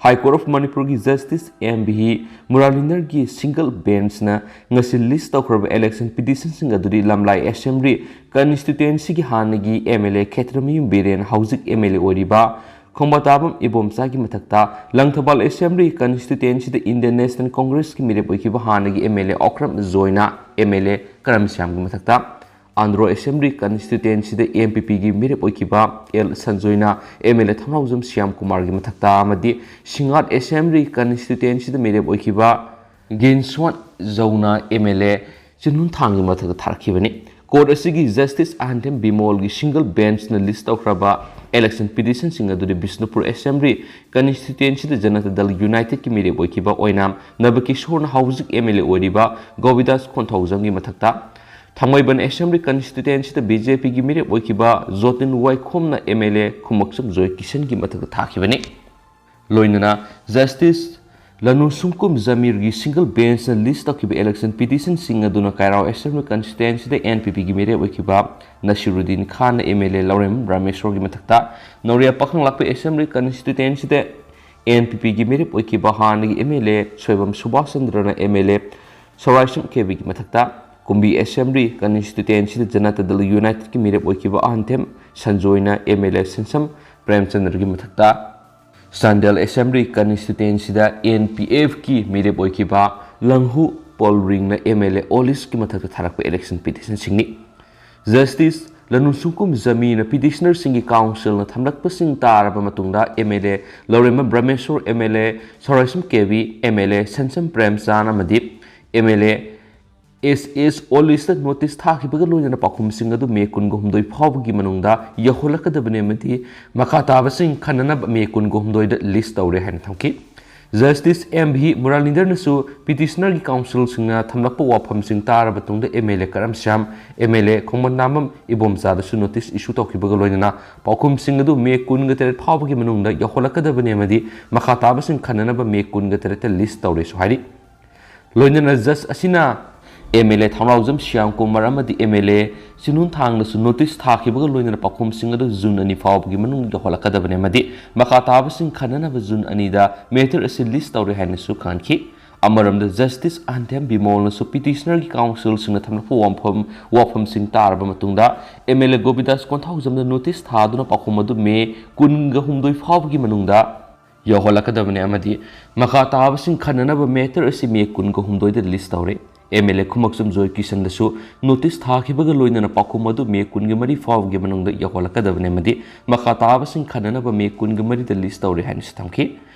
High Court of ꯃꯅꯤꯄꯨꯔꯒꯤ Justice ꯑꯦꯝ ꯚꯤ ꯃꯨꯔꯥꯂꯤꯅꯔꯒꯤ single benchꯅ ꯉꯁꯤ list ꯇꯧꯈ꯭ꯔꯕ election petitionꯁꯤꯡ ꯑꯗꯨꯗꯤ ꯂꯝꯂꯥꯏ Assembly constituencyꯒꯤ ꯍꯥꯟꯅꯒꯤ ꯑꯦꯝ ꯑꯦꯜ ꯑꯦ ꯈꯦꯇ꯭ꯔꯃꯌꯨꯝ ꯕꯤꯔꯦꯟ, ꯍꯧꯖꯤꯛ ꯑꯦꯝ ꯑꯦꯜ ꯑꯦ ꯑꯣꯏꯔꯤꯕ ꯈꯣꯡꯕꯥꯇꯥꯕꯝ ꯏꯕꯣꯝꯆꯥꯒꯤ ꯃꯊꯛꯇ, ꯂꯪꯊꯕꯥꯜ Assembly constituencyꯗ Indian National Congressꯀꯤ ꯃꯤꯔꯦꯞ ꯑꯣꯏꯈꯤꯕ ꯍꯥꯟꯅꯒꯤ ꯑꯦꯝ ꯑꯦꯜ ꯑꯦ ꯑꯣꯀ꯭ꯔꯝ ꯖꯣꯏꯅ ꯑꯦꯝ ꯑꯦꯜ ꯑꯦ ꯀꯔꯝ ꯁ꯭ꯌꯥꯝꯒꯤ ꯃꯊꯛꯇ, ꯑꯟꯗ꯭ꯔꯣ Assembly constituencyꯗ ꯑꯦꯝ ꯄꯤ ꯄꯤꯒꯤ ꯃꯤꯔꯦꯞ ꯑꯣꯏꯈꯤꯕ ꯑꯦꯜ ꯁꯟꯖꯣꯏꯅ M L A Thounaojam Shyam ꯀꯨꯃꯥꯔꯒꯤ ꯃꯊꯛꯇ ꯑꯃꯗꯤ ꯁꯤꯡꯍꯥꯠ Assembly constituencyꯗ ꯃꯤꯔꯦꯞ ꯑꯣꯏꯈꯤꯕ ꯒꯤꯟꯁ꯭ꯋꯥꯠ ꯖꯧꯅ ꯑꯦꯝ ꯑꯦꯜ ꯑꯦ ꯆꯤꯟꯍꯨꯟꯊꯥꯡꯒꯤ ꯃꯊꯛꯇ ꯊꯥꯔꯛꯈꯤꯕꯅꯤ꯫ Court ꯑꯁꯤꯒꯤ Justice ꯑꯍꯟꯊꯦꯝ ꯕꯤꯃꯣꯜꯒꯤ single benchꯅ list ꯇꯧꯈ꯭ꯔꯕ election petitionꯁꯤꯡ ꯑꯗꯨꯗꯤ ꯕꯤꯁꯅꯨꯄꯨꯔ Assembly constituencyꯗ ꯖꯅꯇꯥ ꯗꯜ Unitedꯀꯤ ꯃꯤꯔꯦꯞ ꯑꯣꯏꯈꯤꯕ ꯑꯣꯏꯅꯥꯝ ꯅꯕꯀꯤꯁꯣꯔꯅ ꯍꯧꯖꯤꯛ M L A ꯑꯣꯏꯔꯤꯕ ꯒꯣꯕꯤꯗꯥꯁ ꯀꯣꯟꯊꯧꯖꯝꯒꯤ ꯃꯊꯛꯇ, ꯊꯥꯡꯃꯩꯕꯟ Assembly constituencyꯗ B J Pꯒꯤ ꯃꯤꯔꯦꯞ ꯑꯣꯏꯈꯤꯕ ꯖꯣꯇꯤꯟ ꯋꯥꯏꯈꯣꯝꯅ M L A ꯈꯨꯃꯛꯆꯝ ꯖꯣꯏꯀꯤꯁꯟꯒꯤ ꯃꯊꯛꯇ ꯊꯥꯈꯤꯕꯅꯤ꯫ ꯂꯣꯏꯅꯅ Justice ꯂꯅꯨ ꯁꯨꯡꯀꯨꯝ ꯖꯃꯤꯔꯒꯤ single benchꯅ list ꯇꯧꯈꯤꯕ election petitionꯁꯤꯡ ꯑꯗꯨꯅ ꯀꯩꯔꯥꯎ Assembly constituencyꯗ N P Pꯒꯤ ꯃꯤꯔꯦꯞ ꯑꯣꯏꯈꯤꯕ ꯅꯁꯤꯔꯨꯗꯤꯟ ꯈꯥꯟꯅ M L A ꯂꯧꯔꯦꯝ ꯔꯥꯃꯦꯁꯣꯔꯒꯤ ꯃꯊꯛꯇ, ꯅꯧꯔꯤꯌꯥ ꯄꯥꯈꯪꯂꯥꯛꯄ Assembly constituencyꯗ N P Pꯒꯤ ꯃꯤꯔꯦꯞ ꯑꯣꯏꯈꯤꯕ ꯍꯥꯟꯅꯒꯤ M L A Soibam Subhas ꯆꯟꯗ꯭ꯔꯅ M L A ꯁꯣꯔꯥꯏꯁꯝ ꯀꯦꯕꯤꯒꯤ ꯃꯊꯛꯇ, ꯀꯨꯝꯕꯤ Assembly constituencyꯗ ꯖꯅꯇꯥ ꯗꯜ Unitedꯀꯤ ꯃꯤꯔꯦꯞ ꯑꯣꯏꯈꯤꯕ ꯑꯍꯟꯊꯦꯝ ꯁꯟꯖꯣꯏꯅ M L A ꯁꯦꯟꯁꯝ ꯄ꯭ꯔꯦꯝꯆꯟꯗ꯭ꯔꯒꯤ ꯃꯊꯛꯇ, ꯆꯥꯟꯗꯦꯜ Assembly constituencyꯗ N P Fꯀꯤ ꯃꯤꯔꯦꯞ ꯑꯣꯏꯈꯤꯕ ꯂꯪꯍꯨ ꯄꯣꯜꯔꯤꯡꯅ M L A ꯑꯣꯂꯤꯁꯀꯤ ꯃꯊꯛꯇ ꯊꯥꯔꯛꯄ election petitionꯁꯤꯡꯅꯤ꯫ Justice ꯂꯅꯨ ꯁꯨꯡꯀꯨꯝ ꯖꯃꯤꯅ petitionerꯁꯤꯡꯒꯤ councilꯅ ꯊꯝꯂꯛꯄꯁꯤꯡ ꯇꯥꯔꯕ ꯃꯇꯨꯡꯗ M L A Laurembam ꯕ꯭ꯔꯍꯃꯦꯁꯣꯔ, M L A ꯁꯣꯔꯥꯏꯁꯝ Kebi, M L A ꯁꯟꯁꯝ ꯄ꯭ꯔꯦꯝꯆꯥꯟ ꯑꯃꯗꯤ M L A S S ꯑꯣꯂꯤꯁꯇ notice ꯊꯥꯈꯤꯕꯒ ꯂꯣꯏꯅꯅ ꯄꯥꯎꯈꯨꯝꯁꯤꯡ ꯑꯗꯨ ꯃꯦ ꯀꯨꯟꯒ ꯍꯨꯝꯗꯣꯏ ꯐꯥꯎꯕꯒꯤ ꯃꯅꯨꯡꯗ ꯌꯧꯍꯜꯂꯛꯀꯗꯕꯅꯤ ꯑꯃꯗꯤ ꯃꯈꯥ ꯇꯥꯕꯁꯤꯡ ꯈꯟꯅꯅꯕ ꯃꯦ ꯀꯨꯟꯒ ꯍꯨꯝꯗꯣꯏꯗ list ꯇꯧꯔꯦ ꯍꯥꯏꯅ ꯊꯝꯈꯤ꯫ Justice M V ꯃꯨꯔꯥꯂꯤꯟꯗꯔꯅꯁꯨ petitionerꯒꯤ councilꯁꯤꯡꯅ ꯊꯝꯂꯛꯄ ꯋꯥꯐꯝꯁꯤꯡ ꯇꯥꯔꯕ ꯃꯇꯨꯡꯗ M L A ꯀꯔꯝꯁ꯭ꯌꯥꯝ, M L A ꯈꯣꯡꯃꯟ ꯅꯥꯝꯕꯝ ꯏꯕꯣꯝꯆꯥꯗꯁꯨ notice issue ꯇꯧꯈꯤꯕꯒ ꯂꯣꯏꯅꯅ ꯄꯥꯎꯈꯨꯝꯁꯤꯡ ꯑꯗꯨ ꯃꯦ ꯀꯨꯟꯒ ꯇꯔꯦꯠ ꯐꯥꯎꯕꯒꯤ ꯃꯅꯨꯡꯗ ꯌꯧꯍꯜꯂꯛꯀꯗꯕꯅꯤ ꯑꯃꯗꯤ ꯃꯈꯥ ꯇꯥꯕꯁꯤꯡ ꯈꯟꯅꯅꯕ ꯃꯦ ꯀꯨꯟꯒ ꯇꯔꯦꯠꯇ list ꯇꯧꯔꯦꯁꯨ ꯍꯥꯏꯔꯤ꯫ ꯂꯣꯏꯅꯅ judge ꯑꯁꯤꯅ M L A ꯊꯧꯅꯥꯎꯖꯝ ꯁ꯭ꯌꯥꯝ ꯀꯨꯃꯥꯔ ꯑꯃꯗꯤ M L A ꯆꯤꯅꯨꯟ ꯊꯥꯡꯅꯁꯨ notice ꯊꯥꯈꯤꯕꯒ ꯂꯣꯏꯅꯅ ꯄꯥꯎꯈꯨꯝꯁꯤꯡ ꯑꯗꯨ June ꯑꯅꯤ ꯐꯥꯎꯕꯒꯤ ꯃꯅꯨꯡꯗ ꯌꯧꯍꯜꯂꯛꯀꯗꯕꯅꯤ ꯑꯃꯗꯤ ꯃꯈꯥ ꯇꯥꯕꯁꯤꯡ ꯈꯟꯅꯅꯕ June ꯑꯅꯤꯗ matter ꯑꯁꯤ list ꯇꯧꯔꯦ ꯍꯥꯏꯅꯁꯨ ꯈꯪꯍꯟꯈꯤ꯫ ꯑꯃꯔꯣꯝꯗ Justice ꯑꯍꯟꯊꯦꯝ ꯕꯤꯃꯣꯜꯅꯁꯨ petitionerꯒꯤ councilꯁꯤꯡꯅ ꯊꯝꯂꯛꯄ ꯋꯥꯐꯝ, ꯋꯥꯐꯝꯁꯤꯡ ꯇꯥꯔꯕ ꯃꯇꯨꯡꯗ M L A ꯒꯣꯕꯤꯟꯗꯥꯁ ꯀꯣꯟꯊꯧꯖꯝꯗ notice ꯊꯥꯗꯨꯅ ꯄꯥꯎꯈꯨꯝ ꯑꯗꯨ ꯃꯦ ꯀꯨꯟꯒ ꯍꯨꯝꯗꯣꯏ ꯐꯥꯎꯕꯒꯤ ꯃꯅꯨꯡꯗ ꯌꯧꯍꯜꯂꯛꯀꯗꯕꯅꯤ ꯑꯃꯗꯤ ꯃꯈꯥ ꯇꯥꯕꯁꯤꯡ ꯈꯟꯅꯅꯕ matter ꯑꯁꯤ ꯃꯦ ꯀꯨꯟꯒ ꯍꯨꯝꯗꯣꯏꯗ list ꯇꯧꯔꯦ꯫ M L A ꯈꯨꯃꯛꯆꯝ joy ꯀꯤꯁꯟꯗꯁꯨ notice ꯊꯥꯈꯤꯕꯒ ꯂꯣꯏꯅꯅ ꯄꯥꯎꯈꯨꯝ ꯑꯗꯨ ꯃꯦ ꯀꯨꯟꯒ ꯃꯔꯤ ꯐꯥꯎꯕꯒꯤ ꯃꯅꯨꯡꯗ ꯌꯧꯍꯜꯂꯛꯀꯗꯕꯅꯤ ꯑꯃꯗꯤ ꯃꯈꯥ ꯇꯥꯕꯁꯤꯡ ꯈꯟꯅꯅꯕ ꯃꯦ ꯀꯨꯟꯒ ꯃꯔꯤꯗ list ꯇꯧꯔꯦ ꯍꯥꯏꯅꯁꯨ ꯊꯝꯈꯤ꯫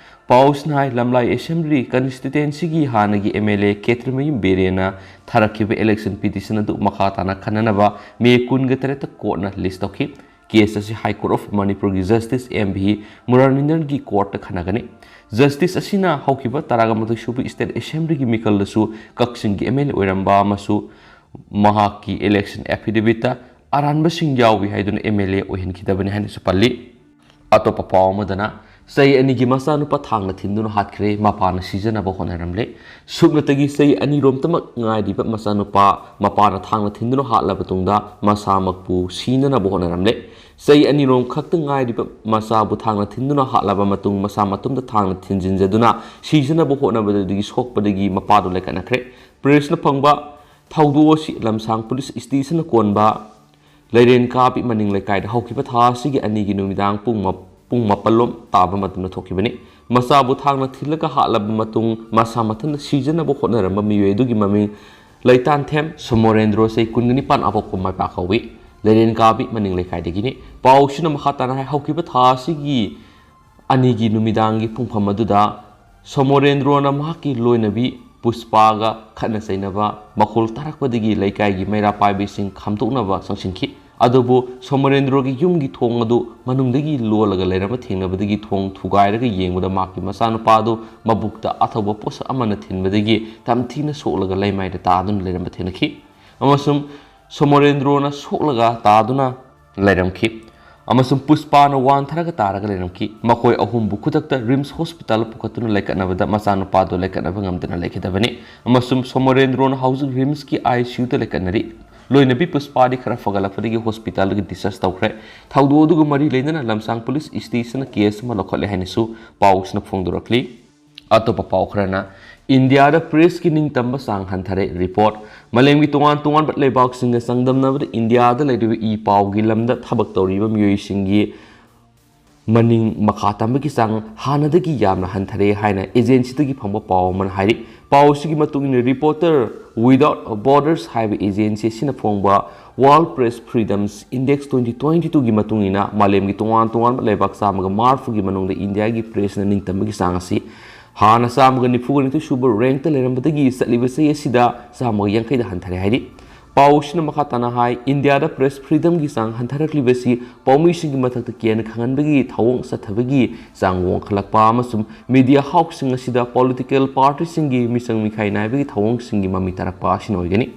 ꯄꯥꯎꯁꯤꯅ ꯍꯥꯏ, ꯂꯝꯂꯥꯏ ꯑꯦꯁꯦꯝꯕ꯭ꯂꯤ ꯀꯟꯁꯇꯤꯇ꯭ꯋꯦꯟꯁꯤꯒꯤ ꯍꯥꯟꯅꯒꯤ ꯑꯦꯝ ꯑꯦꯜ ꯑꯦ ꯈꯦꯇ꯭ꯔꯤꯃꯌꯨꯝ ꯕꯤꯔꯦꯟꯅ ꯊꯥꯔꯛꯈꯤꯕ ꯏꯂꯦꯛꯁꯟ ꯄꯤꯇꯤꯁꯟ ꯑꯗꯨ ꯃꯈꯥ ꯇꯥꯅ ꯈꯟꯅꯅꯕ ꯃꯦ ꯀꯨꯟꯒ ꯇꯔꯦꯠꯇ ꯀꯣꯔꯠꯅ ꯂꯤꯁ ꯇꯧꯈꯤ꯫ ꯀꯦꯁ ꯑꯁꯤ ꯍꯥꯏ ꯀꯣꯔꯠ ꯑꯣꯐ ꯃꯅꯤꯄꯨꯔꯒꯤ ꯖꯁꯇꯤꯁ ꯑꯦꯝ ꯚꯤ ꯃꯨꯔꯥꯔꯅꯤꯟꯗꯟꯒꯤ ꯀꯣꯔꯠꯇ ꯈꯟꯅꯒꯅꯤ꯫ ꯖꯁꯇꯤꯁ ꯑꯁꯤꯅ ꯍꯧꯈꯤꯕ ꯇꯔꯥꯒ ꯃꯥꯊꯣꯏ ꯁꯨꯕ ꯏꯁꯇꯦꯠ ꯑꯦꯁꯦꯝꯕ꯭ꯂꯤꯒꯤ ꯃꯤꯈꯜꯗꯁꯨ ꯀꯛꯆꯤꯡꯒꯤ ꯑꯦꯝ ꯑꯦꯜ ꯑꯦ ꯑꯣꯏꯔꯝꯕ ꯑꯃꯁꯨ ꯃꯍꯥꯛꯀꯤ ꯏꯂꯦꯛꯁꯟ ꯑꯦꯐꯤꯗꯦꯕꯤꯠꯇ ꯑꯔꯥꯟꯕꯁꯤꯡ ꯌꯥꯎꯏ ꯍꯥꯏꯗꯨꯅ ꯑꯦꯝ ꯑꯦꯜ ꯑꯦ ꯑꯣꯏꯍꯟꯈꯤꯗꯕꯅꯤ ꯍꯥꯏꯅꯁꯨ ꯄꯜꯂꯤ꯫ ꯑꯇꯣꯞꯄ ꯄꯥꯎ ꯑꯃꯗꯅ, ꯆꯍꯤ ꯑꯅꯤꯒꯤ ꯃꯆꯥꯅꯨꯄꯥ ꯊꯥꯡꯅ ꯊꯤꯟꯗꯨꯅ ꯍꯥꯠꯈ꯭ꯔꯦ, ꯃꯄꯥꯅ ꯁꯤꯖꯅꯕ ꯍꯣꯠꯅꯔꯝꯂꯦ꯫ ꯁꯨꯞꯅꯇꯒꯤ ꯆꯍꯤ ꯑꯅꯤꯔꯣꯝꯇꯃꯛ ꯉꯥꯏꯔꯤꯕ ꯃꯆꯥꯅꯨꯄꯥ ꯃꯄꯥꯅ ꯊꯥꯡꯅ ꯊꯤꯟꯗꯨꯅ ꯍꯥꯠꯂꯕ ꯇꯨꯡꯗ ꯃꯁꯥꯃꯛꯄꯨ ꯁꯤꯅꯅꯕ ꯍꯣꯠꯅꯔꯝꯂꯦ꯫ ꯆꯍꯤ ꯑꯅꯤꯔꯣꯝ ꯈꯛꯇ ꯉꯥꯏꯔꯤꯕ ꯃꯆꯥꯕꯨ ꯊꯥꯡꯅ ꯊꯤꯟꯗꯨꯅ ꯍꯥꯠꯂꯕ ꯃꯇꯨꯡ ꯃꯁꯥ ꯃꯇꯣꯝꯇ ꯊꯥꯡꯅ ꯊꯤꯟꯖꯤꯟꯖꯗꯨꯅ ꯁꯤꯖꯅꯕ ꯍꯣꯠꯅꯕꯗꯒꯤ ꯁꯣꯛꯄꯗꯒꯤ ꯃꯄꯥꯗꯨ ꯂꯩꯈꯠꯅꯈ꯭ꯔꯦ꯫ ꯄ꯭ꯔꯦꯁꯅ ꯐꯪꯕ ꯊꯧꯗꯣꯛ ꯑꯁꯤ ꯂꯝꯁꯥꯡ ꯄꯨꯂꯤꯁ ꯏꯁꯇꯦꯁꯟꯅ ꯀꯣꯟꯕ ꯂꯩꯔꯦꯟ ꯀꯥꯕꯤ ꯃꯅꯤꯡ ꯂꯩꯀꯥꯏꯗ ꯍꯧꯈꯤꯕ ꯊꯥ ꯑꯁꯤꯒꯤ ꯑꯅꯤꯒꯤ ꯅꯨꯃꯤꯗꯥꯡ ꯄꯨꯡ ꯃ-, ꯄꯨꯡ ꯃꯥꯄꯜ ꯂꯣꯝ ꯇꯥꯕ ꯃꯇꯝꯗ ꯊꯣꯛꯈꯤꯕꯅꯤ꯫ ꯃꯆꯥꯕꯨ ꯊꯥꯡꯅ ꯊꯤꯜꯂꯒ ꯍꯥꯠꯂꯕ ꯃꯇꯨꯡ ꯃꯁꯥ ꯃꯊꯟꯇ ꯁꯤꯖꯅꯕ ꯍꯣꯠꯅꯔꯝꯕ ꯃꯤꯑꯣꯏ ꯑꯗꯨꯒꯤ ꯃꯃꯤꯡ ꯂꯩꯇꯥꯟꯊꯦꯝ ꯁꯣꯃꯣꯔꯦꯟꯗ꯭ꯔꯣ, ꯆꯍꯤ ꯀꯨꯟꯒ ꯅꯤꯄꯥꯟ, ꯑꯄꯣꯛꯄ ꯃꯥꯏꯄꯥꯛ ꯀꯧꯏ꯫ ꯂꯩꯔꯦꯟ ꯀꯥꯕꯤ ꯃꯅꯤꯡ ꯂꯩꯀꯥꯏꯗꯒꯤꯅꯤ꯫ ꯄꯥꯎꯁꯤꯅ ꯃꯈꯥ ꯇꯥꯅ ꯍꯥꯏ, ꯍꯧꯈꯤꯕ ꯊꯥ ꯑꯁꯤꯒꯤ ꯑꯅꯤꯒꯤ ꯅꯨꯃꯤꯗꯥꯡꯒꯤ ꯄꯨꯡꯐꯝ ꯑꯗꯨꯗ ꯁꯣꯃꯣꯔꯦꯟꯗ꯭ꯔꯣꯅ ꯃꯍꯥꯛꯀꯤ ꯂꯣꯏꯅꯕꯤ ꯄꯨꯁꯄꯥꯒ ꯈꯠꯅ ꯆꯩꯅꯕ ꯃꯈꯣꯜ ꯇꯥꯔꯛꯄꯗꯒꯤ ꯂꯩꯀꯥꯏꯒꯤ ꯃꯩꯔꯥ ꯄꯥꯏꯕꯤꯁꯤꯡ ꯈꯥꯝꯗꯣꯛꯅꯕ ꯆꯪꯁꯤꯟꯈꯤ꯫ ꯑꯗꯨꯕꯨ ꯁꯣꯃꯣꯔꯦꯟꯗ꯭ꯔꯣꯒꯤ ꯌꯨꯝꯒꯤ ꯊꯣꯡ ꯑꯗꯨ ꯃꯅꯨꯡꯗꯒꯤ ꯂꯣꯜꯂꯒ ꯂꯩꯔꯝꯕ ꯊꯦꯡꯅꯕꯗꯒꯤ ꯊꯣꯡ ꯊꯨꯒꯥꯏꯔꯒ ꯌꯦꯡꯕꯗ ꯃꯍꯥꯛꯀꯤ ꯃꯆꯥꯅꯨꯄꯥ ꯑꯗꯨ ꯃꯕꯨꯛꯇ ꯑꯊꯧꯕ ꯄꯣꯠꯁꯛ ꯑꯃꯅ ꯊꯤꯟꯕꯗꯒꯤ ꯇꯝꯊꯤꯅ ꯁꯣꯛꯂꯒ ꯂꯩꯃꯥꯏꯗ ꯇꯥꯗꯨꯅ ꯂꯩꯔꯝꯕ ꯊꯦꯡꯅꯈꯤ꯫ ꯑꯃꯁꯨꯡ ꯁꯣꯃꯣꯔꯦꯟꯗ꯭ꯔꯣꯅ ꯁꯣꯛꯂꯒ ꯇꯥꯗꯨꯅ ꯂꯩꯔꯝꯈꯤ꯫ ꯑꯃꯁꯨꯡ ꯄꯨꯁꯄꯥꯅ ꯋꯥꯟꯊꯔꯒ ꯇꯥꯔꯒ ꯂꯩꯔꯝꯈꯤ꯫ ꯃꯈꯣꯏ ꯑꯍꯨꯝꯕꯨ ꯈꯨꯗꯛꯇ ꯔꯤꯝꯁ ꯍꯣꯁꯄꯤꯇꯥꯜꯗ ꯄꯨꯈꯠꯇꯨꯅ ꯂꯩꯈꯠꯅꯕꯗ ꯃꯆꯥꯅꯨꯄꯥꯗꯨ ꯂꯩꯈꯠꯅꯕ ꯉꯝꯗꯅ ꯂꯩꯈꯤꯗꯕꯅꯤ꯫ ꯑꯃꯁꯨꯡ ꯁꯣꯃꯣꯔꯦꯟꯗ꯭ꯔꯣꯅ ꯍꯧꯖꯤꯛ ꯔꯤꯝꯁꯀꯤ ꯑꯥꯏ ꯁꯤ ꯌꯨꯗ ꯂꯩꯈꯠꯅꯔꯤ꯫ ꯂꯣꯏꯅꯕꯤ ꯄꯨꯁꯄꯥꯗꯤ ꯈꯔ ꯐꯒꯠꯂꯛꯄꯗꯒꯤ ꯍꯣꯁꯄꯤꯇꯥꯜꯗꯒꯤ ꯗꯤꯁꯆꯥꯔꯖ ꯇꯧꯈ꯭ꯔꯦ꯫ ꯊꯧꯗꯣꯛ ꯑꯗꯨꯒ ꯃꯔꯤ ꯂꯩꯅꯅ ꯂꯝꯁꯥꯡ ꯄꯨꯂꯤꯁ ꯏꯁꯇꯦꯁꯟꯅ ꯀꯦꯁ ꯑꯃ ꯂꯧꯈꯠꯂꯦ ꯍꯥꯏꯅꯁꯨ ꯄꯥꯎꯁꯤꯅ ꯐꯣꯡꯗꯣꯔꯛꯂꯤ꯫ ꯑꯇꯣꯞꯄ ꯄꯥꯎ ꯈꯔꯅ, ꯏꯟꯗꯤꯌꯥꯗ ꯄ꯭ꯔꯦꯁꯀꯤ ꯅꯤꯡꯇꯝꯕ ꯆꯥꯡ ꯍꯟꯊꯔꯦ꯫ ꯔꯤꯄꯣꯔꯠ, ꯃꯥꯂꯦꯝꯒꯤ ꯇꯣꯉꯥꯟ ꯇꯣꯉꯥꯟꯕ ꯂꯩꯕꯥꯛꯁꯤꯡꯒ ꯆꯥꯡꯗꯝꯅꯕꯗ ꯏꯟꯗꯤꯌꯥꯗ ꯂꯩꯔꯤꯕ ꯏ ꯄꯥꯎꯒꯤ ꯂꯝꯗ ꯊꯕꯛ ꯇꯧꯔꯤꯕ ꯃꯤꯑꯣꯏꯁꯤꯡꯒꯤ ꯃꯅꯤꯡ ꯃꯈꯥ ꯇꯝꯕꯒꯤ ꯆꯥꯡ ꯍꯥꯟꯅꯗꯒꯤ ꯌꯥꯝꯅ ꯍꯟꯊꯔꯦ ꯍꯥꯏꯅ agencyꯗꯒꯤ ꯐꯪꯕ ꯄꯥꯎ ꯑꯃꯅ ꯍꯥꯏꯔꯤ꯫ ꯄꯥꯎ ꯑꯁꯤꯒꯤ ꯃꯇꯨꯡ ꯏꯟꯅ, Reporter Without Borders ꯍꯥꯏꯕ agency ꯑꯁꯤꯅ ꯐꯣꯡꯕ World Press Freedoms Index twenty twenty twoꯒꯤ ꯃꯇꯨꯡ ꯏꯟꯅ, ꯃꯥꯂꯦꯝꯒꯤ ꯇꯣꯉꯥꯟ ꯇꯣꯉꯥꯟꯕ ꯂꯩꯕꯥꯛ ꯆꯥꯝꯃꯒ ꯃꯔꯤꯐꯨꯒꯤ ꯃꯅꯨꯡꯗ ꯏꯟꯗꯤꯌꯥꯒꯤ pressꯅ ꯅꯤꯡꯇꯝꯕꯒꯤ ꯆꯥꯡ ꯑꯁꯤ ꯍꯥꯟꯅ ꯆꯥꯝꯃꯒ ꯅꯤꯐꯨꯒ ꯅꯤꯊꯣꯏ ꯁꯨꯕ rankꯇ ꯂꯩꯔꯝꯕꯗꯒꯤ ꯆꯠꯂꯤꯕ ꯆꯍꯤ ꯑꯁꯤꯗ ꯆꯥꯝꯃꯒ ꯌꯥꯡꯈꯩꯗ ꯍꯟꯊꯔꯦ ꯍꯥꯏꯔꯤ꯫ ꯄꯥꯎ ꯑꯁꯤꯅ ꯃꯈꯥ ꯇꯥꯅ ꯍꯥꯏ, ꯏꯟꯗꯤꯌꯥꯗ press freedomꯒꯤ ꯆꯥꯡ ꯍꯟꯊꯔꯛꯂꯤꯕꯁꯤ ꯄꯥꯎꯃꯤꯁꯤꯡꯒꯤ ꯃꯊꯛꯇ ꯀꯤꯍꯟ ꯈꯪꯍꯟꯕꯒꯤ ꯊꯧꯑꯣꯡ ꯆꯠꯊꯕꯒꯤ ꯆꯥꯡ ꯋꯥꯡꯈꯠꯂꯛꯄ ꯑꯃꯁꯨꯡ media houseꯁꯤꯡ ꯑꯁꯤꯗ political partyꯁꯤꯡꯒꯤ ꯃꯤꯆꯪ ꯃꯤꯈꯥꯏ ꯅꯥꯏꯕꯒꯤ ꯊꯧꯑꯣꯡꯁꯤꯡꯒꯤ ꯃꯃꯤ ꯇꯥꯔꯛꯄ ꯑꯁꯤꯅ ꯑꯣꯏꯒꯅꯤ꯫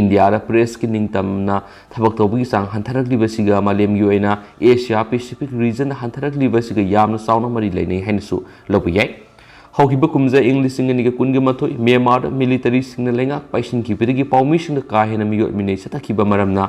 ꯏꯟꯗꯤꯌꯥꯗ pressꯀꯤ ꯅꯤꯡꯇꯝꯅ ꯊꯕꯛ ꯇꯧꯕꯒꯤ ꯆꯥꯡ ꯍꯟꯊꯔꯛꯂꯤꯕꯁꯤꯒ ꯃꯥꯂꯦꯝꯒꯤ ꯑꯣꯏꯅ Asia Pacific regionꯗ ꯍꯟꯊꯔꯛꯂꯤꯕꯁꯤꯒ ꯌꯥꯝꯅ ꯆꯥꯎꯅ ꯃꯔꯤ ꯂꯩꯅꯩ ꯍꯥꯏꯅꯁꯨ ꯂꯧꯕ ꯌꯥꯏ꯫ ꯍꯧꯈꯤꯕ ꯀꯨꯝꯖꯥ ꯏꯪ ꯂꯤꯁꯤꯡ ꯑꯅꯤꯒ ꯀꯨꯟꯒ ꯃꯥꯊꯣꯏ ꯃ꯭ꯌꯥꯟꯃꯥꯔꯗ militaryꯁꯤꯡꯅ ꯂꯩꯉꯥꯛ ꯄꯥꯏꯁꯤꯟꯈꯤꯕꯗꯒꯤ ꯄꯥꯎꯃꯤꯁꯤꯡꯗ ꯀꯥ ꯍꯦꯟꯅ ꯃꯤꯑꯣꯠ ꯃꯤꯅꯩ ꯆꯠꯊꯈꯤꯕ ꯃꯔꯝꯅ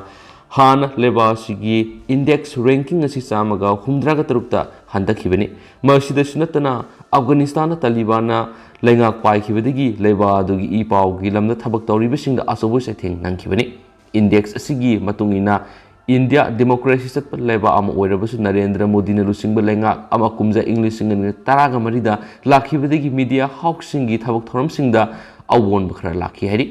ꯍꯥꯟꯅ ꯂꯩꯕꯥꯛ ꯑꯁꯤꯒꯤ index ranking ꯑꯁꯤ ꯆꯥꯝꯃꯒ ꯍꯨꯝꯗ꯭ꯔꯥꯒ ꯇꯔꯨꯛꯇ ꯍꯟꯊꯈꯤꯕꯅꯤ꯫ ꯃꯁꯤꯗꯁꯨ ꯅꯠꯇꯅ, ꯑꯐꯒꯥꯅꯤꯁꯇꯥꯟꯗ ꯇꯥꯂꯤꯕꯥꯟꯅ ꯂꯩꯉꯥꯛ ꯄꯥꯏꯈꯤꯕꯗꯒꯤ ꯂꯩꯕꯥꯛ ꯑꯗꯨꯒꯤ ꯏ ꯄꯥꯎꯒꯤ ꯂꯝꯗ ꯊꯕꯛ ꯇꯧꯔꯤꯕꯁꯤꯡꯗ ꯑꯆꯧꯕ ꯆꯩꯊꯦꯡ ꯅꯪꯈꯤꯕꯅꯤ꯫ Index ꯑꯁꯤꯒꯤ ꯃꯇꯨꯡ ꯏꯟꯅ, ꯏꯟꯗꯤꯌꯥ democracy ꯆꯠꯄ ꯂꯩꯕꯥꯛ ꯑꯃ ꯑꯣꯏꯔꯕꯁꯨ, ꯅꯔꯦꯟꯗ꯭ꯔ ꯃꯣꯗꯤꯅ ꯂꯨꯆꯤꯡꯕ ꯂꯩꯉꯥꯛ ꯑꯃ ꯀꯨꯝꯖꯥ ꯏꯪ ꯂꯤꯁꯤꯡ ꯑꯅꯤ ꯇꯔꯥꯒ ꯃꯔꯤꯗ ꯂꯥꯛꯈꯤꯕꯗꯒꯤ media houseꯁꯤꯡꯒꯤ ꯊꯕꯛ ꯊꯧꯔꯝꯁꯤꯡꯗ ꯑꯑꯣꯟꯕ ꯈꯔ ꯂꯥꯛꯈꯤ ꯍꯥꯏꯔꯤ꯫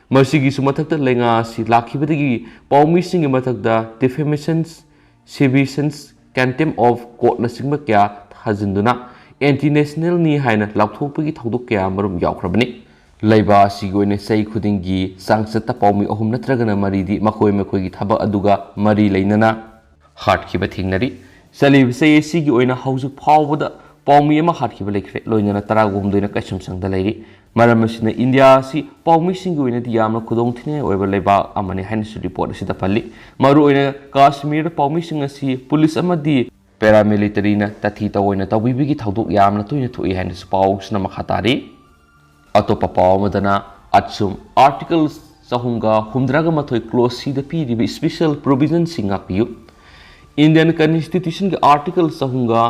ꯃꯁꯤꯒꯤꯁꯨ ꯃꯊꯛꯇ, ꯂꯩꯉꯥꯛ ꯑꯁꯤ ꯂꯥꯛꯈꯤꯕꯗꯒꯤ ꯄꯥꯎꯃꯤꯁꯤꯡꯒꯤ ꯃꯊꯛꯇ defamations, seditions, contempt of courtꯅꯆꯤꯡꯕ ꯀꯌꯥ ꯊꯥꯖꯤꯟꯗꯨꯅ anti nationalꯅꯤ ꯍꯥꯏꯅ ꯂꯥꯎꯊꯣꯛꯄꯒꯤ ꯊꯧꯗꯣꯛ ꯀꯌꯥ ꯑꯃꯔꯣꯝ ꯌꯥꯎꯈ꯭ꯔꯕꯅꯤ꯫ ꯂꯩꯕꯥꯛ ꯑꯁꯤꯒꯤ ꯑꯣꯏꯅ ꯆꯍꯤ ꯈꯨꯗꯤꯡꯒꯤ ꯆꯥꯡꯆꯠꯇ ꯄꯥꯎꯃꯤ ꯑꯍꯨꯝ ꯅꯠꯇ꯭ꯔꯒꯅ ꯃꯔꯤꯗꯤ ꯃꯈꯣꯏ ꯃꯈꯣꯏꯒꯤ ꯊꯕꯛ ꯑꯗꯨꯒ ꯃꯔꯤ ꯂꯩꯅꯅ ꯍꯥꯠꯈꯤꯕ ꯊꯦꯡꯅꯔꯤ꯫ ꯆꯠꯂꯤꯕ ꯆꯍꯤ ꯑꯁꯤꯒꯤ ꯑꯣꯏꯅ ꯍꯧꯖꯤꯛ ꯐꯥꯎꯕꯗ ꯄꯥꯎꯃꯤ ꯑꯃ ꯍꯥꯠꯈꯤꯕ ꯂꯩꯈ꯭ꯔꯦ, ꯂꯣꯏꯅꯅ ꯇꯔꯥꯒ ꯍꯨꯝꯗꯣꯏꯅ ꯀꯩꯁꯨꯝꯁꯪꯗ ꯂꯩꯔꯤ꯫ ꯃꯔꯝ ꯑꯁꯤꯅ ꯏꯟꯗꯤꯌꯥ ꯑꯁꯤ ꯄꯥꯎꯃꯤꯁꯤꯡꯒꯤ ꯑꯣꯏꯅꯗꯤ ꯌꯥꯝꯅ ꯈꯨꯗꯣꯡꯊꯤꯅꯤꯡꯉꯥꯏ ꯑꯣꯏꯕ ꯂꯩꯕꯥꯛ ꯑꯃꯅꯤ ꯍꯥꯏꯅꯁꯨ report ꯑꯁꯤꯗ ꯄꯜꯂꯤ꯫ ꯃꯔꯨꯑꯣꯏꯅ ꯀꯥꯁꯃꯤꯔꯗ ꯄꯥꯎꯃꯤꯁꯤꯡ ꯑꯁꯤ ꯄꯨꯂꯤꯁ ꯑꯃꯗꯤ paramilitaryꯅ ꯇꯥꯊꯤ ꯇꯧꯑꯣꯏꯅ ꯇꯧꯕꯤꯕꯒꯤ ꯊꯧꯗꯣꯛ ꯌꯥꯝꯅ ꯇꯣꯏꯅ ꯊꯣꯛꯏ ꯍꯥꯏꯅꯁꯨ ꯄꯥꯎꯁꯤꯅ ꯃꯈꯥ ꯇꯥꯔꯤ꯫ ꯑꯇꯣꯞꯄ ꯄꯥꯎ ꯑꯃꯗꯅ, ꯑꯁꯨꯝ Article ꯆꯍꯨꯝꯒ ꯍꯨꯝꯗ꯭ꯔꯥꯒ ꯃꯥꯊꯣꯏ clause Cꯗ ꯄꯤꯔꯤꯕ special provisionꯁꯤꯡ ꯉꯥꯛꯄꯤꯌꯨ꯫ Indian Constitutionꯒꯤ Article ꯆꯍꯨꯝꯒ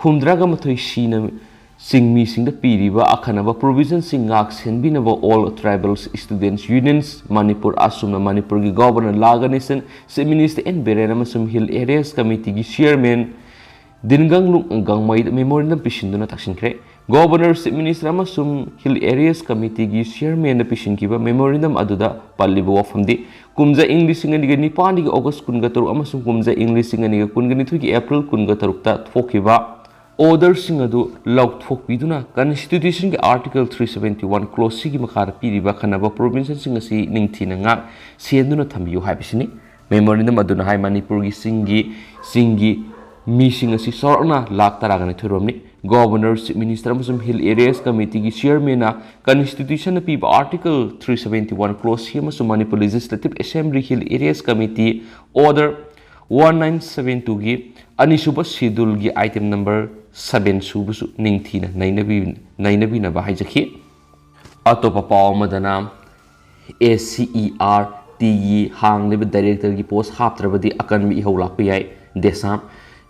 ꯍꯨꯝꯗ꯭ꯔꯥꯒ ꯃꯥꯊꯣꯏ Cꯅ ꯆꯤꯡꯃꯤꯁꯤꯡꯗ ꯄꯤꯔꯤꯕ ꯑꯈꯟꯅꯕ provisionꯁꯤꯡ ꯉꯥꯛ ꯁꯦꯟꯕꯤꯅꯕ All Tribal Students Unions Manipur, ꯑꯁꯨꯝꯅ ꯃꯅꯤꯄꯨꯔꯒꯤ Governor ꯂꯥ ꯒꯅꯦꯁꯟ, Chief Minister ꯑꯦꯟ ꯕꯤꯔꯦꯟ ꯑꯃꯁꯨꯡ Hill Areas Committeeꯒꯤ Chairman ꯗꯤꯟꯒꯪꯂꯨꯡ ꯒꯥꯡꯃꯩꯗ memorandum ꯄꯤꯁꯤꯟꯗꯨꯅ ꯇꯛꯁꯤꯟꯈ꯭ꯔꯦ꯫ Governor, Chief Minister ꯑꯃꯁꯨꯡ Hill Areas Committeeꯒꯤ Chairmanꯅ ꯄꯤꯁꯤꯟꯈꯤꯕ memorandum ꯑꯗꯨꯗ ꯄꯜꯂꯤꯕ ꯋꯥꯐꯝꯗꯤ, ꯀꯨꯝꯖꯥ ꯏꯪ ꯂꯤꯁꯤꯡ ꯑꯅꯤꯒ ꯅꯤꯄꯥꯟꯒꯤ August ꯀꯨꯟꯒ ꯇꯔꯨꯛ ꯑꯃꯁꯨꯡ ꯀꯨꯝꯖꯥ ꯏꯪ ꯂꯤꯁꯤꯡ ꯑꯅꯤꯒ ꯀꯨꯟꯒ ꯅꯤꯊꯣꯏꯒꯤ April ꯀꯨꯟꯒ ꯇꯔꯨꯛꯇ ꯊꯣꯛꯈꯤꯕ orderꯁꯤꯡ ꯑꯗꯨ ꯂꯧꯊꯣꯛꯄꯤꯗꯨꯅ Constitutionꯒꯤ Article three seventy one clause Cꯒꯤ ꯃꯈꯥꯗ ꯄꯤꯔꯤꯕ ꯑꯈꯟꯅꯕ provisionꯁꯤꯡ ꯑꯁꯤ ꯅꯤꯡꯊꯤꯅ ꯉꯥꯛ ꯁꯦꯟꯗꯨꯅ ꯊꯝꯕꯤꯌꯨ ꯍꯥꯏꯕꯁꯤꯅꯤ꯫ Memorandum ꯑꯗꯨꯅ ꯍꯥꯏ, ꯃꯅꯤꯄꯨꯔꯒꯤ ꯆꯤꯡꯒꯤ, ꯆꯤꯡꯒꯤ ꯃꯤꯁꯤꯡ ꯑꯁꯤ ꯆꯥꯎꯔꯥꯛꯅ ꯂꯥꯈ ꯇꯔꯥꯒ ꯅꯤꯊꯣꯏ ꯔꯣꯝꯅꯤ꯫ Governor, Chief Minister ꯑꯃꯁꯨꯡ Hill Areas Committeeꯒꯤ Chairmanꯅ Constitutionꯅ ꯄꯤꯕ Article three seventy one clause C ꯑꯃꯁꯨꯡ Manipur Legislative Assembly Hill Areas Committee Order one nine seven twoꯒꯤ ꯑꯅꯤꯁꯨꯕ scheduleꯒꯤ item number seven ꯁꯨꯕꯁꯨ ꯅꯤꯡꯊꯤꯅ ꯅꯩꯅꯕꯤ-, ꯅꯩꯅꯕꯤꯅꯕ ꯍꯥꯏꯖꯈꯤ꯫ ꯑꯇꯣꯞꯄ ꯄꯥꯎ ꯑꯃꯗꯅ, ACERTꯒꯤ ꯍꯥꯡꯂꯤꯕ directorꯒꯤ post ꯍꯥꯞꯇ꯭ꯔꯕꯗꯤ ꯑꯀꯟꯕ ꯏꯍꯧ ꯂꯥꯛꯄ ꯌꯥꯏ, ꯗꯦꯁꯥꯝ꯫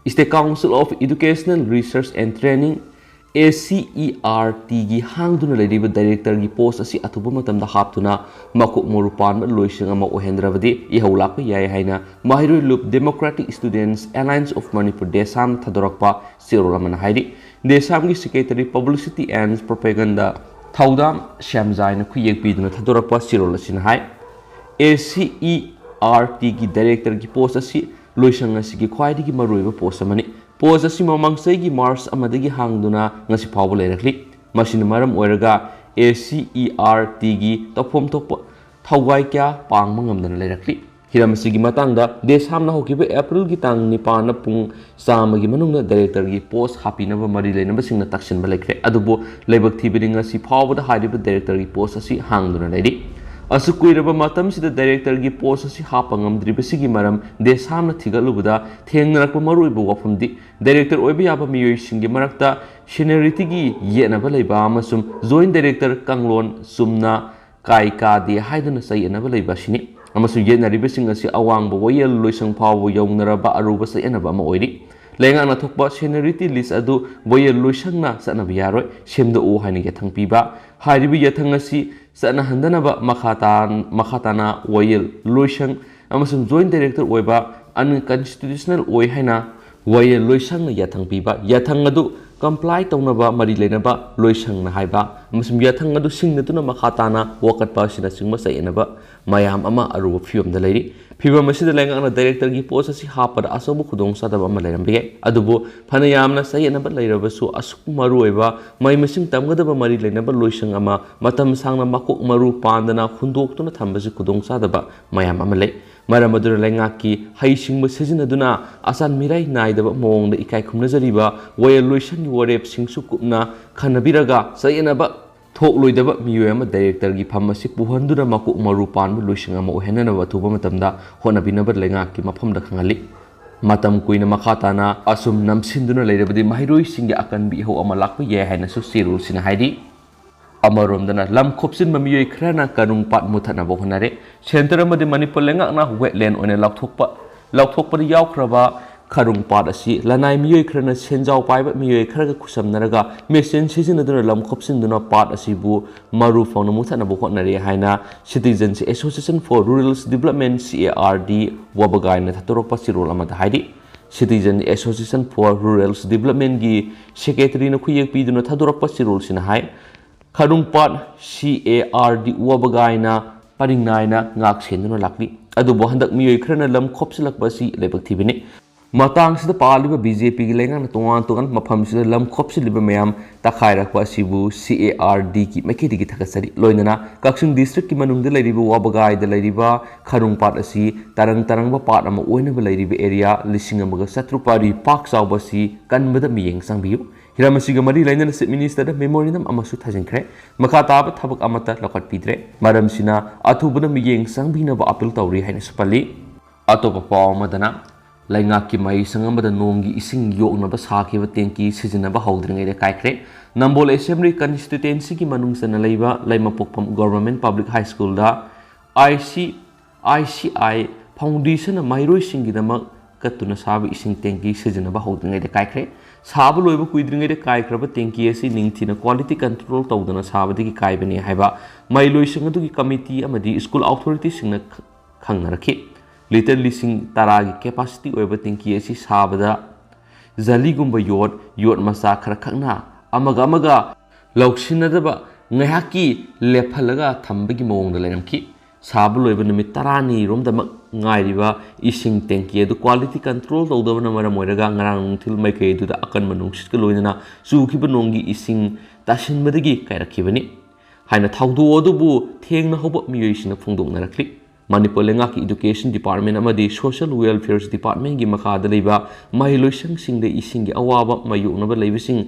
State Council of Educational Research and Training, ACERTꯒꯤ ꯍꯥꯡꯗꯨꯅ ꯂꯩꯔꯤꯕ directorꯒꯤ post ꯑꯁꯤ ꯑꯊꯨꯕ ꯃꯇꯝꯗ ꯍꯥꯞꯇꯨꯅ ꯃꯀꯣꯛ ꯃꯔꯨ ꯄꯥꯟꯕ ꯂꯣꯏꯁꯪ ꯑꯃ ꯑꯣꯏꯍꯟꯗ꯭ꯔꯕꯗꯤ ꯏꯍꯧ ꯂꯥꯛꯄ ꯌꯥꯏ ꯍꯥꯏꯅ ꯃꯍꯩꯔꯣꯏ ꯂꯨꯞ Democratic Students Alliance of Manipur, ꯗꯦꯁꯥꯝ ꯊꯥꯗꯣꯔꯛꯄ ꯆꯦꯔꯣꯜ ꯑꯃꯅ ꯍꯥꯏꯔꯤ꯫ ꯗꯦꯁꯥꯝꯒꯤ Secretary Publicity and Propaganda ꯊꯧꯗꯥꯝ ꯁ꯭ꯌꯥꯝꯖꯥꯏꯅ ꯈꯨꯌꯦꯛ ꯄꯤꯗꯨꯅ ꯊꯥꯗꯣꯔꯛꯄ ꯆꯦꯔꯣꯜ ꯑꯁꯤꯅ ꯍꯥꯏ, ACERTꯒꯤ directorꯒꯤ post ꯑꯁꯤ ꯂꯣꯏꯁꯪ ꯑꯁꯤꯒꯤ ꯈ꯭ꯋꯥꯏꯗꯒꯤ ꯃꯔꯨꯑꯣꯏꯕ post ꯑꯃꯅꯤ꯫ Post ꯑꯁꯤ ꯃꯃꯥꯡ ꯆꯍꯤꯒꯤ March ꯑꯃꯗꯒꯤ ꯍꯥꯡꯗꯨꯅ ꯉꯁꯤ ꯐꯥꯎꯕ ꯂꯩꯔꯛꯂꯤ꯫ ꯃꯁꯤꯅ ꯃꯔꯝ ꯑꯣꯏꯔꯒ ACERTꯒꯤ ꯇꯧꯐꯝ ꯊꯣꯛꯄ ꯊꯧꯒꯥꯏ ꯀꯌꯥ ꯄꯥꯡꯕ ꯉꯝꯗꯅ ꯂꯩꯔꯛꯂꯤ꯫ ꯍꯤꯔꯝ ꯑꯁꯤꯒꯤ ꯃꯇꯥꯡꯗ ꯗꯦꯁꯥꯝꯅ ꯍꯧꯈꯤꯕ Aprilꯒꯤ ꯇꯥꯡ ꯅꯤꯄꯥꯟꯗ ꯄꯨꯡ ꯆꯥꯝꯃꯒꯤ ꯃꯅꯨꯡꯗ directorꯒꯤ post ꯍꯥꯞꯄꯤꯅꯕ ꯃꯔꯤ ꯂꯩꯅꯕꯁꯤꯡꯅ ꯇꯛꯁꯤꯟꯕ ꯂꯩꯈ꯭ꯔꯦ꯫ ꯑꯗꯨꯕꯨ ꯂꯥꯏꯕꯛ ꯊꯤꯕꯗꯤ ꯉꯁꯤ ꯐꯥꯎꯕꯗ ꯍꯥꯏꯔꯤꯕ directorꯒꯤ post ꯑꯁꯤ ꯍꯥꯡꯗꯨꯅ ꯂꯩꯔꯤ꯫ ꯑꯁꯨꯛ ꯀꯨꯏꯔꯕ ꯃꯇꯝꯁꯤꯗ directorꯒꯤ post ꯑꯁꯤ ꯍꯥꯞꯄ ꯉꯝꯗ꯭ꯔꯤꯕꯁꯤꯒꯤ ꯃꯔꯝ ꯗꯦꯁꯥꯝꯅ ꯊꯤꯒꯠꯂꯨꯕꯗ ꯊꯦꯡꯅꯔꯛꯄ ꯃꯔꯨꯑꯣꯏꯕ ꯋꯥꯐꯝꯗꯤ, director ꯑꯣꯏꯕ ꯌꯥꯕ ꯃꯤꯑꯣꯏꯁꯤꯡꯒꯤ ꯃꯔꯛꯇ seniorityꯒꯤ ꯌꯦꯠꯅꯕ ꯂꯩꯕ ꯑꯃꯁꯨꯡ joint director ꯀꯥꯡꯂꯣꯟ ꯆꯨꯝꯅ ꯀꯥꯏ ꯀꯥꯗꯦ ꯍꯥꯏꯗꯨꯅ ꯆꯌꯦꯠꯅꯕ ꯂꯩꯕ ꯑꯁꯤꯅꯤ꯫ ꯑꯃꯁꯨꯡ ꯌꯦꯠꯅꯔꯤꯕꯁꯤꯡ ꯑꯁꯤ ꯑꯋꯥꯡꯕ ꯋꯥꯌꯦꯜ ꯂꯣꯏꯁꯪ ꯐꯥꯎꯕ ꯌꯧꯅꯔꯕ ꯑꯔꯨꯕ ꯆꯌꯦꯠꯅꯕ ꯑꯃ ꯑꯣꯏꯔꯤ꯫ ꯂꯩꯉꯥꯛꯅ ꯊꯣꯛꯄ seniority list ꯑꯗꯨ ꯋꯥꯌꯦꯜ ꯂꯣꯏꯁꯪꯅ ꯆꯠꯅꯕ ꯌꯥꯔꯣꯏ, ꯁꯦꯝꯗꯣꯛꯎ ꯍꯥꯏꯅ ꯌꯥꯊꯪ ꯄꯤꯕ꯫ ꯍꯥꯏꯔꯤꯕ ꯌꯥꯊꯪ ꯑꯁꯤ ꯆꯠꯅꯍꯟꯗꯅꯕ ꯃꯈꯥ ꯇꯥ-, ꯃꯈꯥ ꯇꯥꯅ ꯋꯥꯌꯦꯜ ꯂꯣꯏꯁꯪ ꯑꯃꯁꯨꯡ joint director ꯑꯣꯏꯕ unconstitutional ꯑꯣꯏ ꯍꯥꯏꯅ ꯋꯥꯌꯦꯜ ꯂꯣꯏꯁꯪꯅ ꯌꯥꯊꯪ ꯄꯤꯕ, ꯌꯥꯊꯪ ꯑꯗꯨ comply ꯇꯧꯅꯕ ꯃꯔꯤ ꯂꯩꯅꯕ ꯂꯣꯏꯁꯪꯅ ꯍꯥꯏꯕ, ꯑꯃꯁꯨꯡ ꯌꯥꯊꯪ ꯑꯗꯨ ꯁꯤꯡꯅꯗꯨꯅ ꯃꯈꯥ ꯇꯥꯅ ꯋꯥꯀꯠꯄ ꯑꯁꯤꯅꯆꯤꯡꯕ ꯆꯌꯦꯠꯅꯕ ꯃꯌꯥꯝ ꯑꯃ ꯑꯔꯨꯕ ꯐꯤꯕꯝꯗ ꯂꯩꯔꯤ꯫ ꯐꯤꯕꯝ ꯑꯁꯤꯗ ꯂꯩꯉꯥꯛꯅ directorꯒꯤ post ꯑꯁꯤ ꯍꯥꯞꯄꯗ ꯑꯆꯧꯕ ꯈꯨꯗꯣꯡꯆꯥꯗꯕ ꯑꯃ ꯂꯩꯔꯝꯕ ꯌꯥꯏ꯫ ꯑꯗꯨꯕꯨ ꯐꯅ ꯌꯥꯝꯅ ꯆꯌꯦꯠꯅꯕ ꯂꯩꯔꯕꯁꯨ, ꯑꯁꯨꯛ ꯃꯔꯨ ꯑꯣꯏꯕ ꯃꯍꯩ ꯃꯁꯤꯡ ꯇꯝꯒꯗꯕ ꯃꯔꯤ ꯂꯩꯅꯕ ꯂꯣꯏꯁꯪ ꯑꯃ ꯃꯇꯝ ꯁꯥꯡꯅ ꯃꯀꯣꯛ ꯃꯔꯨ ꯄꯥꯟꯗꯅ ꯍꯨꯟꯗꯣꯛꯇꯨꯅ ꯊꯝꯕꯁꯤ ꯈꯨꯗꯣꯡꯆꯥꯗꯕ ꯃꯌꯥꯝ ꯑꯃ ꯂꯩ꯫ ꯃꯔꯝ ꯑꯗꯨꯅ ꯂꯩꯉꯥꯛꯀꯤ ꯍꯩꯁꯤꯡꯕ ꯁꯤꯖꯤꯟꯅꯗꯨꯅ ꯑꯆꯥꯟ ꯃꯤꯔꯥꯏ ꯅꯥꯏꯗꯕ ꯃꯑꯣꯡꯗ ꯏꯀꯥꯏ ꯈꯨꯝꯅꯖꯔꯤꯕ ꯋꯥꯌꯦꯜ ꯂꯣꯏꯁꯪꯒꯤ ꯋꯥꯔꯦꯞꯁꯤꯡꯁꯨ ꯀꯨꯞꯅ ꯈꯟꯅꯕꯤꯔꯒ, ꯆꯌꯦꯠꯅꯕ ꯊꯣꯛꯂꯣꯏꯗꯕ ꯃꯤꯑꯣꯏ ꯑꯃ directorꯒꯤ ꯐꯝ ꯑꯁꯤ ꯄꯨꯍꯟꯗꯨꯅ ꯃꯀꯣꯛ ꯃꯔꯨ ꯄꯥꯟꯕ ꯂꯣꯏꯁꯪ ꯑꯃ ꯑꯣꯏꯍꯟꯅꯅꯕ ꯑꯊꯨꯕ ꯃꯇꯝꯗ ꯍꯣꯠꯅꯕꯤꯅꯕ ꯂꯩꯉꯥꯛꯀꯤ ꯃꯐꯝꯗ ꯈꯪꯍꯜꯂꯤ꯫ ꯃꯇꯝ ꯀꯨꯏꯅ ꯃꯈꯥ ꯇꯥꯅ ꯑꯁꯨꯝ ꯅꯝꯁꯤꯟꯗꯨꯅ ꯂꯩꯔꯕꯗꯤ ꯃꯍꯩꯔꯣꯏꯁꯤꯡꯒꯤ ꯑꯀꯟꯕ ꯏꯍꯧ ꯑꯃ ꯂꯥꯛꯄ ꯌꯥꯏ ꯍꯥꯏꯅꯁꯨ ꯆꯦꯔꯣꯜꯁꯤꯅ ꯍꯥꯏꯔꯤ꯫ ꯑꯃꯔꯣꯝꯗꯅ ꯂꯝ ꯈꯣꯞꯆꯤꯟꯕ ꯃꯤꯑꯣꯏ ꯈꯔꯅ ꯀꯔꯨꯡ ꯄꯥꯠ ꯃꯨꯊꯠꯅꯕ ꯍꯣꯠꯅꯔꯦ꯫ Centre ꯑꯃꯗꯤ ꯃꯅꯤꯄꯨꯔ ꯂꯩꯉꯥꯛꯅ wetland ꯑꯣꯏꯅ ꯂꯥꯎꯊꯣꯛꯄ, ꯂꯥꯎꯊꯣꯛꯄꯗ ꯌꯥꯎꯈ꯭ꯔꯕ ꯈꯔꯨꯡ ꯄꯥꯠ ꯑꯁꯤ ꯂꯅꯥꯏ ꯃꯤꯑꯣꯏ ꯈꯔꯅ ꯁꯦꯟꯖꯥꯎ ꯄꯥꯏꯕ ꯃꯤꯑꯣꯏ ꯈꯔꯒ ꯈꯨꯠꯁꯝꯅꯔꯒ ꯃꯦꯆꯤꯟ ꯁꯤꯖꯤꯟꯅꯗꯨꯅ ꯂꯝ ꯈꯣꯞꯆꯤꯟꯗꯨꯅ ꯄꯥꯠ ꯑꯁꯤꯕꯨ ꯃꯔꯨ ꯐꯪꯅ ꯃꯨꯊꯠꯅꯕ ꯍꯣꯠꯅꯔꯤ ꯍꯥꯏꯅ Citizens Association for Rural Development, C A R D, ꯋꯥꯕꯒꯥꯏꯅ ꯊꯥꯗꯣꯔꯛꯄ ꯆꯦꯔꯣꯜ ꯑꯃꯗ ꯍꯥꯏꯔꯤ꯫ Citizen Association for Rural Developmentꯒꯤ secretaryꯅ ꯈꯨꯌꯦꯛ ꯄꯤꯗꯨꯅ ꯊꯥꯗꯣꯔꯛꯄ ꯆꯦꯔꯣꯜꯁꯤꯅ ꯍꯥꯏ, ꯈꯔꯨꯡ ꯄꯥꯠ C A R D ꯋꯥꯕꯒꯥꯏꯅ ꯄꯔꯤꯡ ꯅꯥꯏꯅ ꯉꯥꯛ ꯁꯦꯟꯗꯨꯅ ꯂꯥꯛꯂꯤ꯫ ꯑꯗꯨꯕꯨ ꯍꯟꯗꯛ ꯃꯤꯑꯣꯏ ꯈꯔꯅ ꯂꯝ ꯈꯣꯞꯆꯤꯜꯂꯛꯄ ꯑꯁꯤ ꯂꯥꯏꯕꯛ ꯊꯤꯕꯅꯤ꯫ ꯃꯇꯥꯡꯁꯤꯗ ꯄꯥꯜꯂꯤꯕ BJPꯒꯤ ꯂꯩꯉꯥꯛꯅ ꯇꯣꯉꯥꯟ ꯇꯣꯉꯥꯟꯕ ꯃꯐꯝꯁꯤꯗ ꯂꯝ ꯈꯣꯞꯆꯤꯜꯂꯤꯕ ꯃꯌꯥꯝ ꯇꯛꯈꯥꯏꯔꯛꯄ ꯑꯁꯤꯕꯨ C A R Dꯒꯤ ꯃꯥꯏꯀꯩꯗꯒꯤ ꯊꯥꯒꯠꯆꯔꯤ꯫ ꯂꯣꯏꯅꯅ ꯀꯛꯆꯤꯡ districtꯀꯤ ꯃꯅꯨꯡꯗ ꯂꯩꯔꯤꯕ ꯋꯥꯕꯒꯥꯏꯗ ꯂꯩꯔꯤꯕ ꯈꯔꯨꯡ ꯄꯥꯠ ꯑꯁꯤ ꯇꯔꯪ ꯇꯔꯪꯕ ꯄꯥꯠ ꯑꯃ ꯑꯣꯏꯅꯕ ꯂꯩꯔꯤꯕ area ꯂꯤꯁꯤꯡ ꯑꯃꯒ ꯆꯥꯇ꯭ꯔꯨꯛ ꯄꯔꯤ ꯄꯥꯛ ꯆꯥꯎꯕ ꯑꯁꯤ ꯀꯟꯕꯗ ꯃꯤꯠꯌꯦꯡ ꯆꯪꯕꯤꯌꯨ꯫ ꯍꯤꯔꯝ ꯑꯁꯤꯒ ꯃꯔꯤ ꯂꯩꯅꯅ Chief Ministerꯗ memorandum ꯑꯃꯁꯨ ꯊꯥꯖꯤꯟꯈ꯭ꯔꯦ꯫ ꯃꯈꯥ ꯇꯥꯕ ꯊꯕꯛ ꯑꯃꯠꯇ ꯂꯧꯈꯠꯄꯤꯗ꯭ꯔꯦ꯫ ꯃꯔꯝꯁꯤꯅ ꯑꯊꯨꯕꯗ ꯃꯤꯠꯌꯦꯡ ꯆꯪꯕꯤꯅꯕ appeal ꯇꯧꯔꯤ ꯍꯥꯏꯅꯁꯨ ꯄꯜꯂꯤ꯫ ꯑꯇꯣꯞꯄ ꯄꯥꯎ ꯑꯃꯗꯅ, ꯂꯩꯉꯥꯛꯀꯤ ꯃꯍꯩꯁꯪ ꯑꯃꯗ ꯅꯣꯡꯒꯤ ꯏꯁꯤꯡ ꯌꯣꯛꯅꯕ ꯁꯥꯈꯤꯕ tanki ꯁꯤꯖꯤꯟꯅꯕ ꯍꯧꯗ꯭ꯔꯤꯉꯩꯗ ꯀꯥꯏꯈ꯭ꯔꯦ꯫ ꯅꯝꯕꯣꯜ Assembly Constituencyꯒꯤ ꯃꯅꯨꯡ ꯆꯟꯅ ꯂꯩꯕ ꯂꯩꯃꯄꯣꯛꯐꯝ Government Public High Schoolꯗ I C, I C I Foundationꯅ ꯃꯍꯩꯔꯣꯏꯁꯤꯡꯒꯤꯗꯃꯛ ꯀꯠꯇꯨꯅ ꯁꯥꯕ ꯏꯁꯤꯡ tanki ꯁꯤꯖꯤꯟꯅꯕ ꯍꯧꯗ꯭ꯔꯤꯉꯩꯗ ꯀꯥꯏꯈ꯭ꯔꯦ꯫ ꯁꯥꯕ ꯂꯣꯏꯕ ꯀꯨꯏꯗ꯭ꯔꯤꯉꯩꯗ ꯀꯥꯏꯈ꯭ꯔꯕ tanki ꯑꯁꯤ ꯅꯤꯡꯊꯤꯅ quality control ꯇꯧꯗꯅ ꯁꯥꯕꯗꯒꯤ ꯀꯥꯏꯕꯅꯤ ꯍꯥꯏꯕ ꯃꯍꯩꯔꯣꯏꯁꯤꯡ ꯑꯗꯨꯒꯤ committee ꯑꯃꯗꯤ school authorityꯁꯤꯡꯅ ꯈ-, ꯈꯪꯅꯔꯛꯈꯤ꯫ Litre ꯂꯤꯁꯤꯡ ꯇꯔꯥꯒꯤ capacity ꯑꯣꯏꯕ tanki ꯑꯁꯤ ꯁꯥꯕꯗ ꯖꯂꯤꯒꯨꯝꯕ ꯌꯣꯠ, ꯌꯣꯠ ꯃꯆꯥ ꯈꯔ ꯈꯛꯅ ꯑꯃꯒ ꯑꯃꯒ ꯂꯧꯁꯤꯟꯅꯗꯕ ꯉꯥꯏꯍꯥꯛꯀꯤ ꯂꯦꯞꯍꯜꯂꯒ ꯊꯝꯕꯒꯤ ꯃꯑꯣꯡꯗ ꯂꯩꯔꯝꯈꯤ꯫ ꯁꯥꯕ ꯂꯣꯏꯕ ꯅꯨꯃꯤꯠ ꯇꯔꯥꯅꯤꯔꯣꯝꯗꯃꯛ ꯉꯥꯏꯔꯤꯕ ꯏꯁꯤꯡ ꯇꯦꯡꯀꯤ ꯑꯗꯨ quality control ꯇꯧꯗꯕꯅ ꯃꯔꯝ ꯑꯣꯏꯔꯒ ꯉꯔꯥꯡ ꯅꯨꯡꯊꯤꯜ ꯃꯥꯏꯀꯩ ꯑꯗꯨꯗ ꯑꯀꯟꯕ ꯅꯨꯡꯁꯤꯠꯀ ꯂꯣꯏꯅꯅ ꯆꯨꯈꯤꯕ ꯅꯣꯡꯒꯤ ꯏꯁꯤꯡ ꯇꯥꯁꯤꯟꯕꯗꯒꯤ ꯀꯥꯏꯔꯛꯈꯤꯕꯅꯤ ꯍꯥꯏꯅ ꯊꯧꯗꯣꯛ ꯑꯗꯨꯕꯨ ꯊꯦꯡꯅꯍꯧꯕ ꯃꯤꯑꯣꯏꯁꯤꯡꯅ ꯐꯣꯡꯗꯣꯛꯅꯔꯛꯂꯤ꯫ ꯃꯅꯤꯄꯨꯔ ꯂꯩꯉꯥꯛꯀꯤ Education Department ꯑꯃꯗꯤ Social Welfare Department ꯀꯤ ꯃꯈꯥꯗ ꯂꯩꯕ ꯃꯍꯩꯂꯣꯏꯁꯪꯁꯤꯡꯗ ꯏꯁꯤꯡꯒꯤ ꯑꯋꯥꯕ ꯃꯥꯌꯣꯛꯅꯕ ꯂꯩꯕꯁꯤꯡ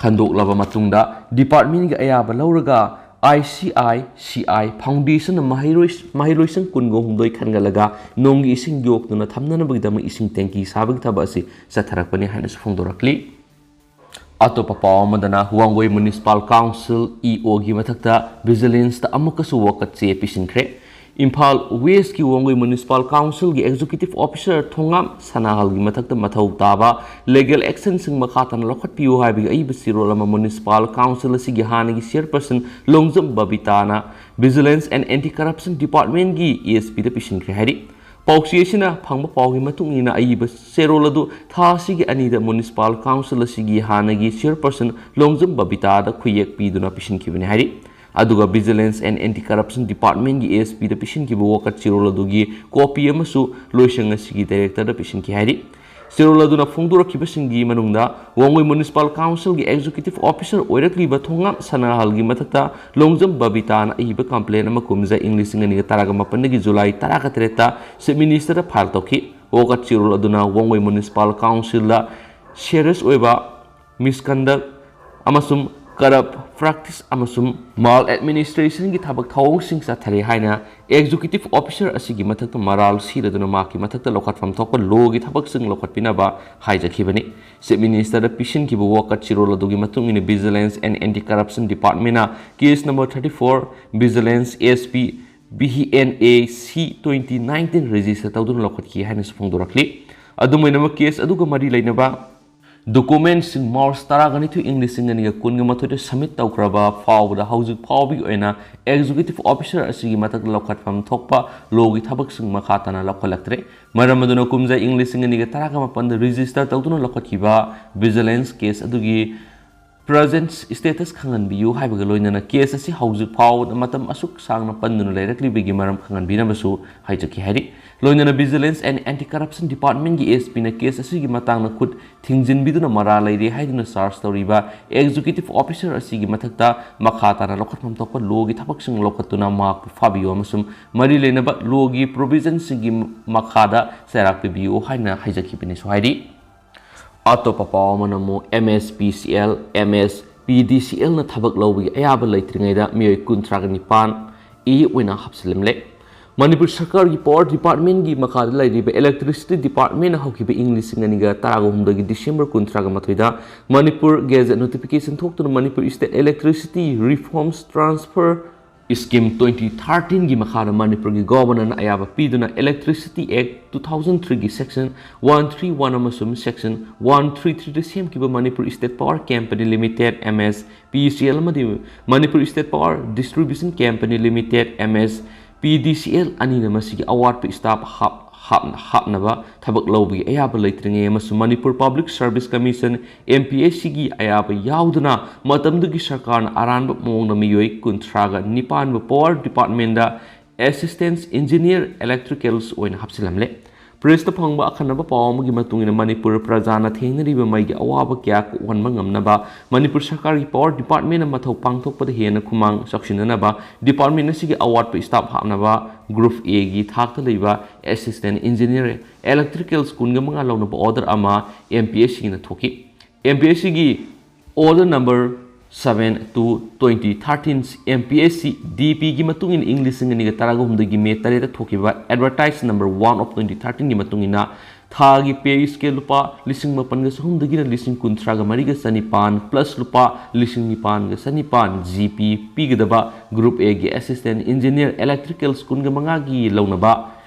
ꯈꯟꯗꯣꯛꯂꯕ ꯃꯇꯨꯡꯗ, department ꯀꯤ ꯑꯌꯥꯕ ꯂꯧꯔꯒ I C I C I Foundation ꯅ ꯃꯍꯩꯔꯣꯏ-, ꯃꯍꯩꯂꯣꯏꯁꯪ ꯀꯨꯟꯒ ꯍꯨꯝꯗꯣꯏ ꯈꯟꯒꯠꯂꯒ ꯅꯣꯡꯒꯤ ꯏꯁꯤꯡ ꯌꯣꯛꯇꯨꯅ ꯊꯝꯅꯅꯕꯒꯤꯗꯃꯛ ꯏꯁꯤꯡ ꯇꯦꯡꯀꯤ ꯁꯥꯕꯒꯤ ꯊꯕꯛ ꯑꯁꯤ ꯆꯠꯊꯔꯛꯄꯅꯤ ꯍꯥꯏꯅꯁꯨ ꯐꯣꯡꯗꯣꯔꯛꯂꯤ꯫ ꯑꯇꯣꯞꯄ ꯄꯥꯎ ꯑꯃꯗꯅ, Wangoi Municipal Council E O ꯒꯤ ꯃꯊꯛꯇ Vigilance ꯇ ꯑꯃꯨꯛꯀꯁꯨ ꯋꯥꯀꯠ ꯆꯦ ꯄꯤꯁꯤꯟꯈ꯭ꯔꯦ꯫ ꯏꯝꯐꯥꯜ West ꯀꯤ ꯋꯥꯡꯒꯣꯏ Municipal Council ꯒꯤ Executive Officer ꯊꯣꯉꯥꯝ ꯁꯅꯥꯍꯜꯒꯤ ꯃꯊꯛꯇ ꯃꯊꯧ ꯇꯥꯕ legal action ꯁꯤꯡ ꯃꯈꯥ ꯇꯥꯅ ꯂꯧꯈꯠꯄꯤꯌꯨ ꯍꯥꯏꯕꯒꯤ ꯑꯏꯕ ꯆꯦꯔꯣꯜ ꯑꯃ Municipal Council ꯑꯁꯤꯒꯤ ꯍꯥꯟꯅꯒꯤ Chairperson Longjam ꯕꯕꯤꯇꯥꯅ Vigilance and Anti Corruption Department ꯀꯤ S P ꯗ ꯄꯤꯁꯤꯟꯈ꯭ꯔꯦ ꯍꯥꯏꯔꯤ꯫ ꯄꯥꯎꯆꯦ ꯑꯁꯤꯅ ꯐꯪꯕ ꯄꯥꯎꯒꯤ ꯃꯇꯨꯡ ꯏꯟꯅ, ꯑꯏꯕ ꯆꯦꯔꯣꯜ ꯑꯗꯨ ꯊꯥ ꯑꯁꯤꯒꯤ ꯑꯅꯤꯗ Municipal Council ꯑꯁꯤꯒꯤ ꯍꯥꯟꯅꯒꯤ Chairperson ꯂꯣꯡꯖꯝ ꯕꯕꯤꯇꯥꯗ ꯈꯨꯌꯦꯛ ꯄꯤꯗꯨꯅ ꯄꯤꯁꯤꯟꯈꯤꯕꯅꯤ ꯍꯥꯏꯔꯤ꯫ ꯑꯗꯨꯒ Vigilance and Anti Corruption Department ꯀꯤ S P ꯗ ꯄꯤꯁꯤꯟꯈꯤꯕ ꯋꯥꯀꯠ ꯆꯦꯔꯣꯜ ꯑꯗꯨꯒꯤ copy ꯑꯃꯁꯨ ꯂꯣꯏꯁꯪ ꯑꯁꯤꯒꯤ Director ꯗ ꯄꯤꯁꯤꯟꯈꯤ ꯍꯥꯏꯔꯤ꯫ ꯆꯦꯔꯣꯜ ꯑꯗꯨꯅ ꯐꯣꯡꯗꯣꯔꯛꯈꯤꯕꯁꯤꯡꯒꯤ ꯃꯅꯨꯡꯗ ꯋꯥꯡꯒꯣꯏ Municipal Council ꯒꯤ Executive Officer ꯑꯣꯏꯔꯛꯂꯤꯕ ꯊꯣꯉꯥꯝ ꯁꯅꯥꯍꯜꯒꯤ ꯃꯊꯛꯇ ꯂꯣꯡꯖꯝ ꯕꯕꯤꯇꯥꯅ ꯑꯏꯕ complaint ꯑꯃ ꯀꯨꯝꯖꯥ ꯏꯪ ꯂꯤꯁꯤꯡ ꯑꯅꯤꯒ ꯇꯔꯥꯒ ꯃꯥꯄꯟꯗꯒꯤ July ꯇꯔꯥꯒ ꯇꯔꯦꯠꯇ Chief Minister ꯗ file ꯇꯧꯈꯤ꯫ ꯋꯥꯀꯠ ꯆꯦꯔꯣꯜ ꯑꯗꯨꯅ ꯋꯥꯡꯒꯣꯏ Municipal Council ꯗ serious ꯑꯣꯏꯕ misconduct ꯑꯃꯁꯨꯡ corrupt practice ꯑꯃꯁꯨꯡ maladministration ꯒꯤ ꯊꯕꯛ ꯊꯧꯑꯣꯡꯁꯤꯡ ꯆꯠꯊꯔꯤ ꯍꯥꯏꯅ Executive Officer ꯑꯁꯤꯒꯤ ꯃꯊꯛꯇ ꯃꯔꯥꯜ ꯁꯤꯔꯗꯨꯅ ꯃꯍꯥꯛꯀꯤ ꯃꯊꯛꯇ ꯂꯧꯈꯠꯐꯝ ꯊꯣꯛꯄ law ꯒꯤ ꯊꯕꯛꯁꯤꯡ ꯂꯧꯈꯠꯄꯤꯅꯕ ꯍꯥꯏꯖꯈꯤꯕꯅꯤ꯫ Chief Minister ꯗ ꯄꯤꯁꯤꯟꯈꯤꯕ ꯋꯥꯀꯠ ꯆꯦꯔꯣꯜ ꯑꯗꯨꯒꯤ ꯃꯇꯨꯡ ꯏꯟꯅ Vigilance and Anti Corruption Department ꯅ case number thirty-four, Vigilance S P, V N A C twenty nineteen register ꯇꯧꯗꯨꯅ ꯂꯧꯈꯠꯈꯤ ꯍꯥꯏꯅꯁꯨ ꯐꯣꯡꯗꯣꯔꯛꯂꯤ꯫ ꯑꯗꯨꯝ ꯑꯣꯏꯅꯃꯛ, case ꯑꯗꯨꯒ ꯃꯔꯤ ꯂꯩꯅꯕ ꯗꯣꯀꯨꯃꯦꯟꯁꯤꯡ ꯃꯥꯔꯆ ꯇꯔꯥꯒ ꯅꯤꯊꯣꯏ, ꯏꯪ ꯂꯤꯁꯤꯡ ꯑꯅꯤꯒ ꯀꯨꯟꯒ ꯃꯥꯊꯣꯏꯗ ꯁꯕꯃꯤꯠ ꯇꯧꯈ꯭ꯔꯕ ꯐꯥꯎꯕꯗ ꯍꯧꯖꯤꯛ ꯐꯥꯎꯕꯒꯤ ꯑꯣꯏꯅ ꯑꯦꯛꯖꯤꯀ꯭ꯌꯨꯇꯤꯚ ꯑꯣꯐꯤꯁꯔ ꯑꯁꯤꯒꯤ ꯃꯊꯛꯇ ꯂꯧꯈꯠꯐꯝ ꯊꯣꯛꯄ ꯂꯣꯒꯤ ꯊꯕꯛꯁꯤꯡ ꯃꯈꯥ ꯇꯥꯅ ꯂꯧꯈꯠꯂꯛꯇ꯭ꯔꯦ꯫ ꯃꯔꯝ ꯑꯗꯨꯅ ꯀꯨꯝꯖꯥ ꯏꯪ ꯂꯤꯁꯤꯡ ꯑꯅꯤꯒ ꯇꯔꯥꯒ ꯃꯥꯄꯟꯗ ꯔꯤꯖꯤꯁꯇꯔ ꯇꯧꯗꯨꯅ ꯂꯧꯈꯠꯈꯤꯕ ꯚꯤꯖꯤꯂꯦꯟꯁ ꯀꯦꯁ ꯑꯗꯨꯒꯤ ꯄ꯭ꯔꯖꯦꯟꯁ ꯁ꯭ꯇꯦꯇꯁ ꯈꯪꯍꯟꯕꯤꯌꯨ ꯍꯥꯏꯕꯒ ꯂꯣꯏꯅꯅ ꯀꯦꯁ ꯑꯁꯤ ꯍꯧꯖꯤꯛ ꯐꯥꯎꯕꯗ ꯃꯇꯝ ꯑꯁꯨꯛ ꯁꯥꯡꯅ ꯄꯟꯗꯨꯅ ꯂꯩꯔꯛꯂꯤꯕꯒꯤ ꯃꯔꯝ ꯈꯪꯍꯟꯕꯤꯅꯕꯁꯨ ꯍꯥꯏꯖꯈꯤ ꯍꯥꯏꯔꯤ꯫ ꯂꯣꯏꯅꯅ ꯚꯤꯖꯤꯂꯦꯟꯁ ꯑꯦꯟ ꯑꯦꯟꯇꯤ ꯀꯔꯞꯁꯟ ꯗꯤꯄꯥꯔꯠꯃꯦꯟꯒꯤ ꯑꯦꯁ ꯄꯤꯅ ꯀꯦꯁ ꯑꯁꯤꯒꯤ ꯃꯇꯥꯡꯗ ꯈꯨꯠ ꯊꯤꯡꯖꯤꯟꯕꯤꯗꯨꯅ ꯃꯔꯥ ꯂꯩꯔꯦ ꯍꯥꯏꯗꯨꯅ ꯆꯥꯔꯖ ꯇꯧꯔꯤꯕ ꯑꯦꯛꯖꯤꯀ꯭ꯌꯨꯇꯤꯚ ꯑꯣꯐꯤꯁꯔ ꯑꯁꯤꯒꯤ ꯃꯊꯛꯇ ꯃꯈꯥ ꯇꯥꯅ ꯂꯧꯈꯠꯐꯝ ꯊꯣꯛꯄ ꯂꯣꯒꯤ ꯊꯕꯛꯁꯤꯡ ꯂꯧꯈꯠꯇꯨꯅ ꯃꯍꯥꯛꯄꯨ ꯐꯥꯕꯤꯌꯨ ꯑꯃꯁꯨꯡ ꯃꯔꯤ ꯂꯩꯅꯕ ꯂꯣꯒꯤ ꯄ꯭ꯔꯣꯚꯤꯖꯟꯁꯤꯡꯒꯤ ꯃꯈꯥꯗ ꯆꯩꯔꯥꯛ ꯄꯤꯕꯤꯌꯨ ꯍꯥꯏꯅ ꯍꯥꯏꯖꯈꯤꯕꯅꯤꯁꯨ ꯍꯥꯏꯔꯤ꯫ ꯑꯇꯣꯞꯄ ꯄꯥꯎ ꯑꯃꯅ ꯑꯃꯨꯛ M S P C L, M S P D ꯁꯤ ꯑꯦꯜꯅ ꯊꯕꯛ ꯂꯧꯕꯒꯤ ꯑꯌꯥꯕ ꯂꯩꯇ꯭ꯔꯤꯉꯩꯗ ꯃꯤꯑꯣꯏ ꯀꯨꯟꯊ꯭ꯔꯥꯒ ꯅꯤꯄꯥꯟ ꯏ ꯑꯣꯏꯅ ꯍꯥꯞꯆꯤꯜꯂꯝꯂꯦ꯫ ꯃꯅꯤꯄꯨꯔ ꯁꯔꯀꯥꯔꯒꯤ ꯄꯥꯋꯔ ꯗꯤꯄꯥꯔꯠꯃꯦꯟꯒꯤ ꯃꯈꯥꯗ ꯂꯩꯔꯤꯕ ꯏꯂꯦꯛꯇ꯭ꯔꯤꯁꯤꯇꯤ ꯗꯤꯄꯥꯔꯠꯃꯦꯟꯅ ꯍꯧꯈꯤꯕ ꯏꯪ ꯂꯤꯁꯤꯡ ꯑꯅꯤꯒ ꯇꯔꯥꯒ ꯍꯨꯝꯗꯣꯏꯒꯤ ꯗꯤꯁꯦꯝꯕꯔ ꯀꯨꯟꯊ꯭ꯔꯥꯒ ꯃꯥꯊꯣꯏꯗ ꯃꯅꯤꯄꯨꯔ ꯒꯦꯖꯦꯠ ꯅꯣꯇꯤꯐꯤꯀꯦꯁꯟ ꯊꯣꯛꯇꯨꯅ Manipur state electricity reforms transfer scheme twenty ꯊꯥꯔꯇꯤꯟꯒꯤ ꯃꯈꯥꯗ ꯃꯅꯤꯄꯨꯔꯒꯤ ꯒꯣꯚꯔꯅꯔꯅ ꯑꯌꯥꯕ ꯄꯤꯗꯨꯅ ꯏꯂꯦꯛꯇ꯭ꯔꯤꯁꯤꯇꯤ ꯑꯦꯛ ꯇꯨ ꯊꯥꯎꯖꯟ ꯊ꯭ꯔꯤꯒꯤ ꯁꯦꯛꯁꯟ ꯋꯥꯟ ꯊ꯭ꯔꯤ ꯋꯥꯟ ꯑꯃꯁꯨꯡ ꯁꯦꯛꯁꯟ ꯋꯥꯟ ꯊ꯭ꯔꯤ ꯊ꯭ꯔꯤꯗ ꯁꯦꯝꯈꯤꯕ Manipur state power company limited, M S P C L, ꯑꯃꯗꯤ Manipur state power distribution company limited, M S P D C L, ꯑꯅꯤꯅ ꯃꯁꯤꯒꯤ ꯑꯋꯥꯠꯄ staff half-, half-, ꯍꯥꯞꯅꯕ ꯊꯕꯛ ꯂꯧꯕꯒꯤ ꯑꯌꯥꯕ ꯂꯩꯇ꯭ꯔꯤꯉꯩ ꯑꯃꯁꯨꯡ Manipur public service commission, M P S ꯁꯤꯒꯤ ꯑꯌꯥꯕ ꯌꯥꯎꯗꯅ ꯃꯇꯝꯗꯨꯒꯤ ꯁꯔꯀꯥꯔꯅ ꯑꯔꯥꯟꯕ ꯃꯑꯣꯡꯗ ꯃꯤꯑꯣꯏ ꯀꯨꯟꯊ꯭ꯔꯥꯒ ꯅꯤꯄꯥꯟꯕꯨ ꯄꯥꯋꯔ ꯗꯤꯄꯥꯔꯠꯃꯦꯟꯗ ꯑꯦꯁꯤꯁꯇꯦꯟꯁ ꯏꯟꯖꯤꯅꯤꯌꯔ ꯏꯂꯦꯛꯇ꯭ꯔꯤꯀꯦꯜꯁ ꯑꯣꯏꯅ ꯍꯥꯞꯆꯤꯜꯂꯝꯂꯦ꯫ ꯄ꯭ꯔꯦꯁꯇ ꯐꯪꯕ ꯑꯈꯟꯅꯕ ꯄꯥꯎ ꯑꯃꯒꯤ ꯃꯇꯨꯡ ꯏꯟꯅ ꯃꯅꯤꯄꯨꯔ ꯄ꯭ꯔꯖꯥꯅ ꯊꯦꯡꯅꯔꯤꯕ ꯃꯩꯒꯤ ꯑꯋꯥꯕ ꯀꯌꯥ ꯀꯣꯛꯍꯟꯕ ꯉꯝꯅꯕ ꯃꯅꯤꯄꯨꯔ ꯁꯔꯀꯥꯔꯒꯤ ꯄꯥꯋꯔ ꯗꯤꯄꯥꯔꯠꯃꯦꯟꯅ ꯃꯊꯧ ꯄꯥꯡꯊꯣꯛꯄꯗ ꯍꯦꯟꯅ ꯈꯨꯃꯥꯡ ꯆꯥꯎꯁꯤꯟꯅꯅꯕ ꯗꯤꯄꯥꯔꯠꯃꯦꯟ ꯑꯁꯤꯒꯤ ꯑꯋꯥꯠꯄ ꯁ꯭ꯇꯥꯐ ꯍꯥꯞꯅꯕ ꯒ꯭ꯔꯨꯞ ꯑꯦꯒꯤ ꯊꯥꯛꯇ ꯂꯩꯕ ꯑꯦꯁꯤꯁꯇꯦꯟ ꯏꯟꯖꯤꯅꯤꯌꯔ ꯏꯂꯦꯛꯇ꯭ꯔꯤꯀꯦꯜꯁ ꯀꯨꯟꯒ ꯃꯉꯥ ꯂꯧꯅꯕ ꯑꯣꯔꯗꯔ ꯑꯃ ꯑꯦꯝ ꯄꯤ ꯑꯦꯁ ꯁꯤꯅ ꯊꯣꯛꯈꯤ꯫ ꯑꯦꯝ ꯄꯤ ꯑꯦꯁ ꯁꯤꯒꯤ order number seven two twenty thirteen, M P S C D ꯄꯤꯒꯤ ꯃꯇꯨꯡ ꯏꯟꯅ ꯏꯪ ꯂꯤꯁꯤꯡ ꯑꯅꯤꯒ ꯇꯔꯥꯒ ꯍꯨꯝꯗꯣꯏꯒꯤ ꯃꯦ ꯇꯔꯦꯠꯇ ꯊꯣꯛꯈꯤꯕ advertise number one of twenty ꯊꯥꯔꯇꯤꯟꯒꯤ ꯃꯇꯨꯡ ꯏꯟꯅ ꯊꯥꯒꯤ ꯄꯦ ꯁ꯭ꯀꯦꯜ ꯂꯨꯄꯥ ꯂꯤꯁꯤꯡ ꯃꯥꯄꯟꯒ ꯆꯍꯨꯝꯗꯒꯤꯅ ꯂꯤꯁꯤꯡ ꯀꯨꯟꯊ꯭ꯔꯥꯒ ꯃꯔꯤꯒ ꯆꯅꯤꯄꯥꯟ plus ꯂꯨꯄꯥ ꯂꯤꯁꯤꯡ ꯅꯤꯄꯥꯟꯒ ꯆꯅꯤꯄꯥꯟ ꯖꯤ ꯄꯤ ꯄꯤꯒꯗꯕ ꯒ꯭ꯔꯨꯞ ꯑꯦꯒꯤ ꯑꯦꯁꯤꯁꯇꯦꯟ ꯏꯟꯖꯤꯅꯤꯌꯔ ꯏꯂꯦꯛꯇ꯭ꯔꯤꯀꯦꯜꯁ ꯀꯨꯟꯒ ꯃꯉꯥꯒꯤ ꯂꯧꯅꯕ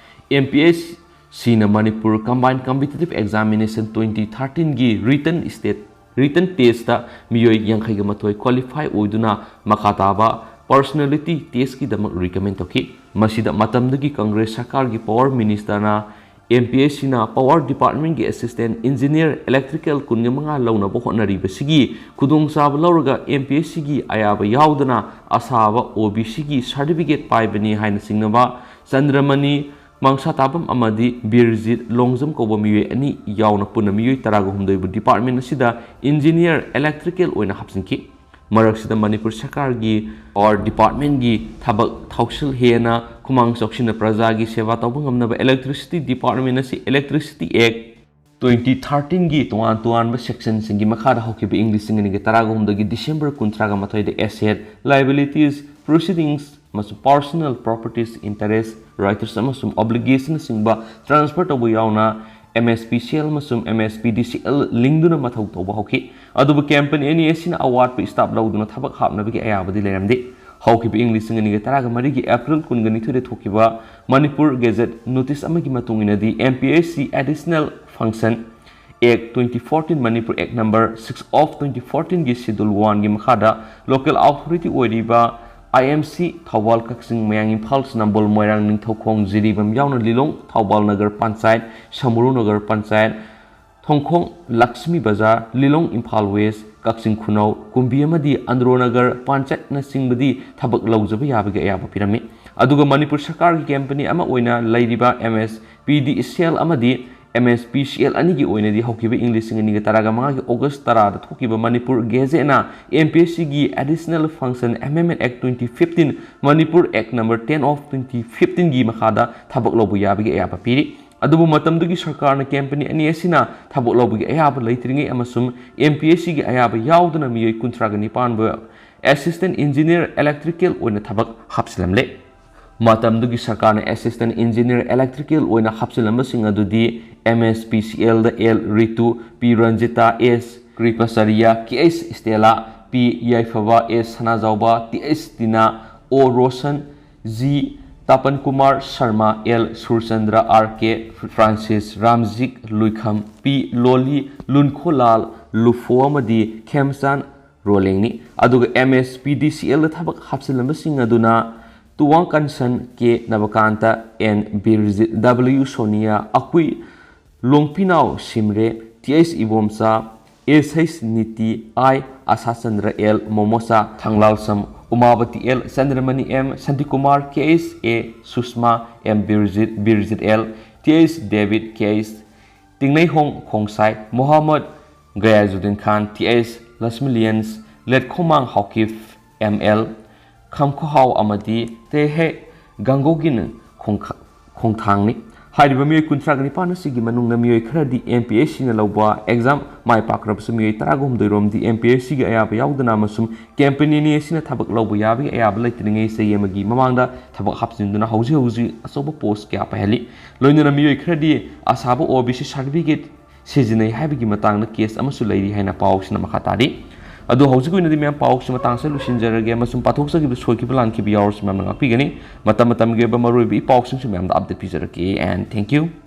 ꯑꯦꯝ ꯄꯤ ꯑꯦꯁ ꯁꯤꯅ Manipur Combined Competitive Examination twenty thirteen ꯒꯤ written state written test ꯇ ꯃꯤꯑꯣꯏ ꯌꯥꯡꯈꯩꯒ ꯃꯥꯊꯣꯏ qualify ꯑꯣꯏꯗꯨꯅ ꯃꯈꯥ ꯇꯥꯕ personality test ꯀꯤꯗꯃꯛ recommend ꯇꯧꯈꯤ꯫ ꯃꯁꯤꯗ ꯃꯇꯝꯗꯨꯒꯤ ꯀꯪꯒ꯭ꯔꯦꯁ ꯁꯔꯀꯥꯔꯒꯤ power minister ꯅ M P S C ꯅ power department ꯀꯤ assistant engineer electrical ꯀꯨꯟꯒ ꯃꯉꯥ ꯂꯧꯅꯕ ꯍꯣꯠꯅꯔꯤꯕꯁꯤꯒꯤ ꯈꯨꯗꯣꯡꯆꯥꯕ ꯂꯧꯔꯒ M P S C ꯒꯤ ꯑꯌꯥꯕ ꯌꯥꯎꯗꯅ ꯑꯁꯥꯕ O B C ꯒꯤ certificate ꯄꯥꯏꯕꯅꯤ ꯍꯥꯏꯅ ꯆꯤꯡꯅꯕ ꯆꯟꯗ꯭ꯔꯃꯅꯤ ꯃꯪꯁꯥꯇꯥꯕꯝ ꯑꯃꯗꯤ ꯕꯤꯔꯖꯤꯠ ꯂꯣꯡꯖꯝ ꯀꯧꯕ ꯃꯤꯑꯣꯏ ꯑꯅꯤ ꯌꯥꯎꯅ ꯄꯨꯟꯅ ꯃꯤꯑꯣꯏ ꯇꯔꯥꯒ ꯍꯨꯝꯗꯣꯏꯕꯨ department ꯑꯁꯤꯗ engineer electrical ꯑꯣꯏꯅ ꯍꯥꯞꯆꯤꯟꯈꯤ꯫ ꯃꯔꯛꯁꯤꯗ ꯃꯅꯤꯄꯨꯔ ꯁꯔꯀꯥꯔꯒꯤ power department ꯀꯤ ꯊꯕꯛ ꯊꯧꯁꯤꯜ ꯍꯦꯟꯅ ꯈꯨꯃꯥꯡ ꯆꯥꯎꯁꯤꯟꯅ ꯄ꯭ꯔꯖꯥꯒꯤ ꯁꯦꯕꯥ ꯇꯧꯕ ꯉꯝꯅꯕ electricity department ꯑꯁꯤ Electricity Act twenty thirteen ꯒꯤ ꯇꯣꯉꯥꯟ ꯇꯣꯉꯥꯟꯕ section ꯁꯤꯡꯒꯤ ꯃꯈꯥꯗ ꯍꯧꯈꯤꯕ ꯏꯪ ꯂꯤꯁꯤꯡ ꯑꯅꯤꯒ ꯇꯔꯥꯒ ꯍꯨꯝꯗꯣꯏꯒꯤ December ꯀꯨꯟꯊ꯭ꯔꯥꯒ ꯃꯥꯊꯣꯏꯗ asset, liabilities, proceedings ꯑꯃꯁꯨꯡ personal properties, interest, rights ꯑꯃꯁꯨꯡ obligation ꯅꯆꯤꯡꯕ transfer ꯇꯧꯕ ꯌꯥꯎꯅ M S P C L ꯑꯃꯁꯨꯡ M S P D C L ꯂꯤꯡꯗꯨꯅ ꯃꯊꯧ ꯇꯧꯕ ꯍꯧꯈꯤ꯫ ꯑꯗꯨꯕꯨ company ꯑꯅꯤ ꯑꯁꯤꯅ ꯑꯋꯥꯠꯄ staff ꯂꯧꯗꯨꯅ ꯊꯕꯛ ꯍꯥꯞꯅꯕꯒꯤ ꯑꯌꯥꯕꯗꯤ ꯂꯩꯔꯝꯗꯦ꯫ ꯍꯧꯈꯤꯕ ꯏꯪ ꯂꯤꯁꯤꯡ ꯑꯅꯤꯒ ꯇꯔꯥꯒ ꯃꯔꯤꯒꯤ April ꯀꯨꯟꯒ ꯅꯤꯊꯣꯏꯗ ꯊꯣꯛꯈꯤꯕ ꯃꯅꯤꯄꯨꯔ Gazette notice ꯑꯃꯒꯤ ꯃꯇꯨꯡ ꯏꯟꯅꯗꯤ, M P S C Additional Function Act twenty fourteen, Manipur Act number six of twenty fourteen ꯒꯤ Schedule one ꯒꯤ ꯃꯈꯥꯗ local authority ꯑꯣꯏꯔꯤꯕ I M C, ꯊꯧꯕꯥꯜ, ꯀꯛꯆꯤꯡ, ꯃꯌꯥꯡ ꯏꯝꯐꯥꯜ, ꯅꯝꯕꯣꯜ, ꯃꯣꯏꯔꯥꯡ, ꯅꯤꯡꯊꯧꯈꯣꯡ, ꯖꯤꯔꯤꯕꯥꯝ ꯌꯥꯎꯅ ꯂꯤꯂꯣꯡ, ꯊꯧꯕꯥꯜ ꯅꯒꯔ ꯄꯟꯆꯥꯌꯠ, ꯁꯃꯨꯔꯨ ꯅꯒꯔ ꯄꯟꯆꯥꯌꯠ, ꯊꯣꯡꯈꯣꯡ, ꯂꯛꯁꯃꯤ ꯕꯖꯥꯔ, ꯂꯤꯂꯣꯡ, ꯏꯝꯐꯥꯜ ꯋꯦꯁ, ꯀꯛꯆꯤꯡ ꯈꯨꯅꯧ, ꯀꯨꯝꯕꯤ ꯑꯃꯗꯤ ꯑꯟꯗ꯭ꯔꯣ ꯅꯒꯔ ꯄꯟꯆꯥꯌꯠꯅꯆꯤꯡꯕꯗꯤ ꯊꯕꯛ ꯂꯧꯖꯕ ꯌꯥꯕꯒꯤ ꯑꯌꯥꯕ ꯄꯤꯔꯝꯃꯤ꯫ ꯑꯗꯨꯒ ꯃꯅꯤꯄꯨꯔ ꯁꯔꯀꯥꯔꯒꯤ company ꯑꯃ ꯑꯣꯏꯅ ꯂꯩꯔꯤꯕ M S P D C L ꯑꯃꯗꯤ M S P C L ꯑꯅꯤꯒꯤ ꯑꯣꯏꯅꯗꯤ ꯍꯧꯈꯤꯕ ꯏꯪ ꯂꯤꯁꯤꯡ ꯑꯅꯤꯒ ꯇꯔꯥꯒ ꯃꯉꯥꯒꯤ August ꯇꯔꯥꯗ ꯊꯣꯛꯈꯤꯕ ꯃꯅꯤꯄꯨꯔ Gazette ꯅ M P S C ꯒꯤ Additional Function Amendment Act twenty fifteen, Manipur Act number ten of twenty fifteen ꯒꯤ ꯃꯈꯥꯗ ꯊꯕꯛ ꯂꯧꯕ ꯌꯥꯕꯒꯤ ꯑꯌꯥꯕ ꯄꯤꯔꯤ꯫ ꯑꯗꯨꯕꯨ ꯃꯇꯝꯗꯨꯒꯤ ꯁꯔꯀꯥꯔꯅ company ꯑꯅꯤ ꯑꯁꯤꯅ ꯊꯕꯛ ꯂꯧꯕꯒꯤ ꯑꯌꯥꯕ ꯂꯩꯇ꯭ꯔꯤꯉꯩ ꯑꯃꯁꯨꯡ M P S C ꯒꯤ ꯑꯌꯥꯕ ꯌꯥꯎꯗꯅ ꯃꯤꯑꯣꯏ ꯀꯨꯟꯊ꯭ꯔꯥꯒ ꯅꯤꯄꯥꯟꯕꯨ Assistant Engineer Electrical ꯑꯣꯏꯅ ꯊꯕꯛ ꯍꯥꯞꯆꯤꯜꯂꯝꯂꯦ꯫ ꯃꯇꯝꯗꯨꯒꯤ ꯁꯔꯀꯥꯔꯅ Assistant Engineer Electrical ꯑꯣꯏꯅ ꯍꯥꯞꯆꯤꯜꯂꯝꯕꯁꯤꯡ ꯑꯗꯨꯗꯤ M S P C L ꯗ L Ritu, P Ranjita, S Kripacharya, K H Stella, P Yaiphaba, S Sanajaoba, T H Tina, O Roshan, G Tapan Kumar Sharma, L Surchandra, R K Francis, Ramjit Luikham, P Loli, Lunkholal Lupho ꯑꯃꯗꯤ ꯈꯦꯝꯆꯥꯟ ꯔꯣꯂꯦꯡꯅꯤ꯫ ꯑꯗꯨꯒ ꯑꯦꯝ ꯑꯦꯁ ꯄꯤ ꯗꯤ ꯁꯤ ꯑꯦꯜꯗ ꯊꯕꯛ ꯍꯥꯞꯆꯤꯜꯂꯝꯕꯁꯤꯡ ꯑꯗꯨꯅ ꯇꯨꯋꯥꯡ ꯀꯟꯁꯟ, K Nabakanta, N Birjit, W Sonia, ꯑꯀꯨꯏ ꯂꯣꯡꯄꯤꯅꯥꯎ ꯁꯤꯝꯔꯦ, T H Ibomcha, S H Niti, I Asachandra, L Momocha, Thanglalsam Umabati, L Chandramani, M Shantikumar, K H A Sushma, M Birjit, Birjit, L T H Debit, K H ꯇꯤꯡꯅꯩꯍꯣꯡ Khongsai, Mohammad Gayazuddin Khan, T H Lakshmilians, Letkhomang Haokip, M L Khamkhohao ꯑꯃꯗꯤ ꯇꯦꯍꯦ ꯒꯪꯒꯣꯒꯤꯟ ꯈꯣꯡꯈ-, ꯈꯣꯡꯊꯥꯡꯅꯤ꯫ ꯍꯥꯏꯔꯤꯕ ꯃꯤꯑꯣꯏ ꯀꯨꯟꯊ꯭ꯔꯥꯒ ꯅꯤꯄꯥꯟ ꯑꯁꯤꯒꯤ ꯃꯅꯨꯡꯗ ꯃꯤꯑꯣꯏ ꯈꯔꯗꯤ ꯑꯦꯝ ꯄꯤ ꯑꯦꯁ ꯁꯤꯅ ꯂꯧꯕ ꯑꯦꯛꯖꯥꯝ ꯃꯥꯏ ꯄꯥꯛꯈ꯭ꯔꯕꯁꯨ, ꯃꯤꯑꯣꯏ ꯇꯔꯥꯒ ꯍꯨꯝꯗꯣꯏ ꯔꯣꯝꯗꯤ ꯑꯦꯝ ꯄꯤ ꯑꯦꯁ ꯁꯤꯒꯤ ꯑꯌꯥꯕ ꯌꯥꯎꯗꯅ ꯑꯃꯁꯨꯡ ꯀꯝꯄꯦꯅꯤ ꯑꯁꯤꯅ ꯊꯕꯛ ꯂꯧꯕ ꯌꯥꯕꯒꯤ ꯑꯌꯥꯕ ꯂꯩꯇ꯭ꯔꯤꯉꯩ ꯆꯍꯤ ꯑꯃꯒꯤ ꯃꯃꯥꯡꯗ ꯊꯕꯛ ꯍꯥꯞꯆꯤꯟꯗꯨꯅ ꯍꯧꯖꯤꯛ ꯍꯧꯖꯤꯛ ꯑꯆꯧꯕ ꯄꯣꯁ ꯀꯌꯥ ꯄꯥꯏꯍꯜꯂꯤ꯫ ꯂꯣꯏꯅꯅ ꯃꯤꯑꯣꯏ ꯈꯔꯗꯤ ꯑꯁꯥꯕ ꯑꯣ ꯕꯤ ꯁꯤ ꯁꯥꯔꯇꯤꯐꯤꯀꯦꯠ ꯁꯤꯖꯤꯟꯅꯩ ꯍꯥꯏꯕꯒꯤ ꯃꯇꯥꯡꯗ ꯀꯦꯁ ꯑꯃꯁꯨ ꯂꯩꯔꯤ ꯍꯥꯏꯅ ꯄꯥꯎꯁꯤꯅ ꯃꯈꯥ ꯇꯥꯔꯤ꯫ ꯑꯗꯣ ꯍꯧꯖꯤꯛꯀꯤ ꯑꯣꯏꯅꯗꯤ ꯃꯌꯥꯝ ꯄꯥꯎꯁꯤ ꯃꯇꯥꯡꯁꯤꯗ ꯂꯣꯏꯁꯤꯟꯖꯔꯒꯦ, ꯑꯃꯁꯨꯡ ꯄꯥꯊꯣꯛꯆꯈꯤꯕ ꯁꯣꯏꯈꯤꯕ ꯂꯥꯟꯈꯤꯕ ꯌꯥꯎꯔꯁꯨ ꯃꯌꯥꯝꯅ ꯉꯥꯛꯄꯤꯒꯅꯤ꯫ ꯃꯇꯝ ꯃꯇꯝꯒꯤ ꯑꯣꯏꯕ ꯃꯔꯨꯑꯣꯏꯕ ꯏ ꯄꯥꯎꯁꯤꯡꯁꯨ ꯃꯌꯥꯝꯗ ꯑꯞꯗꯦꯠ ꯄꯤꯖꯔꯛꯀꯦ꯫ And thank you.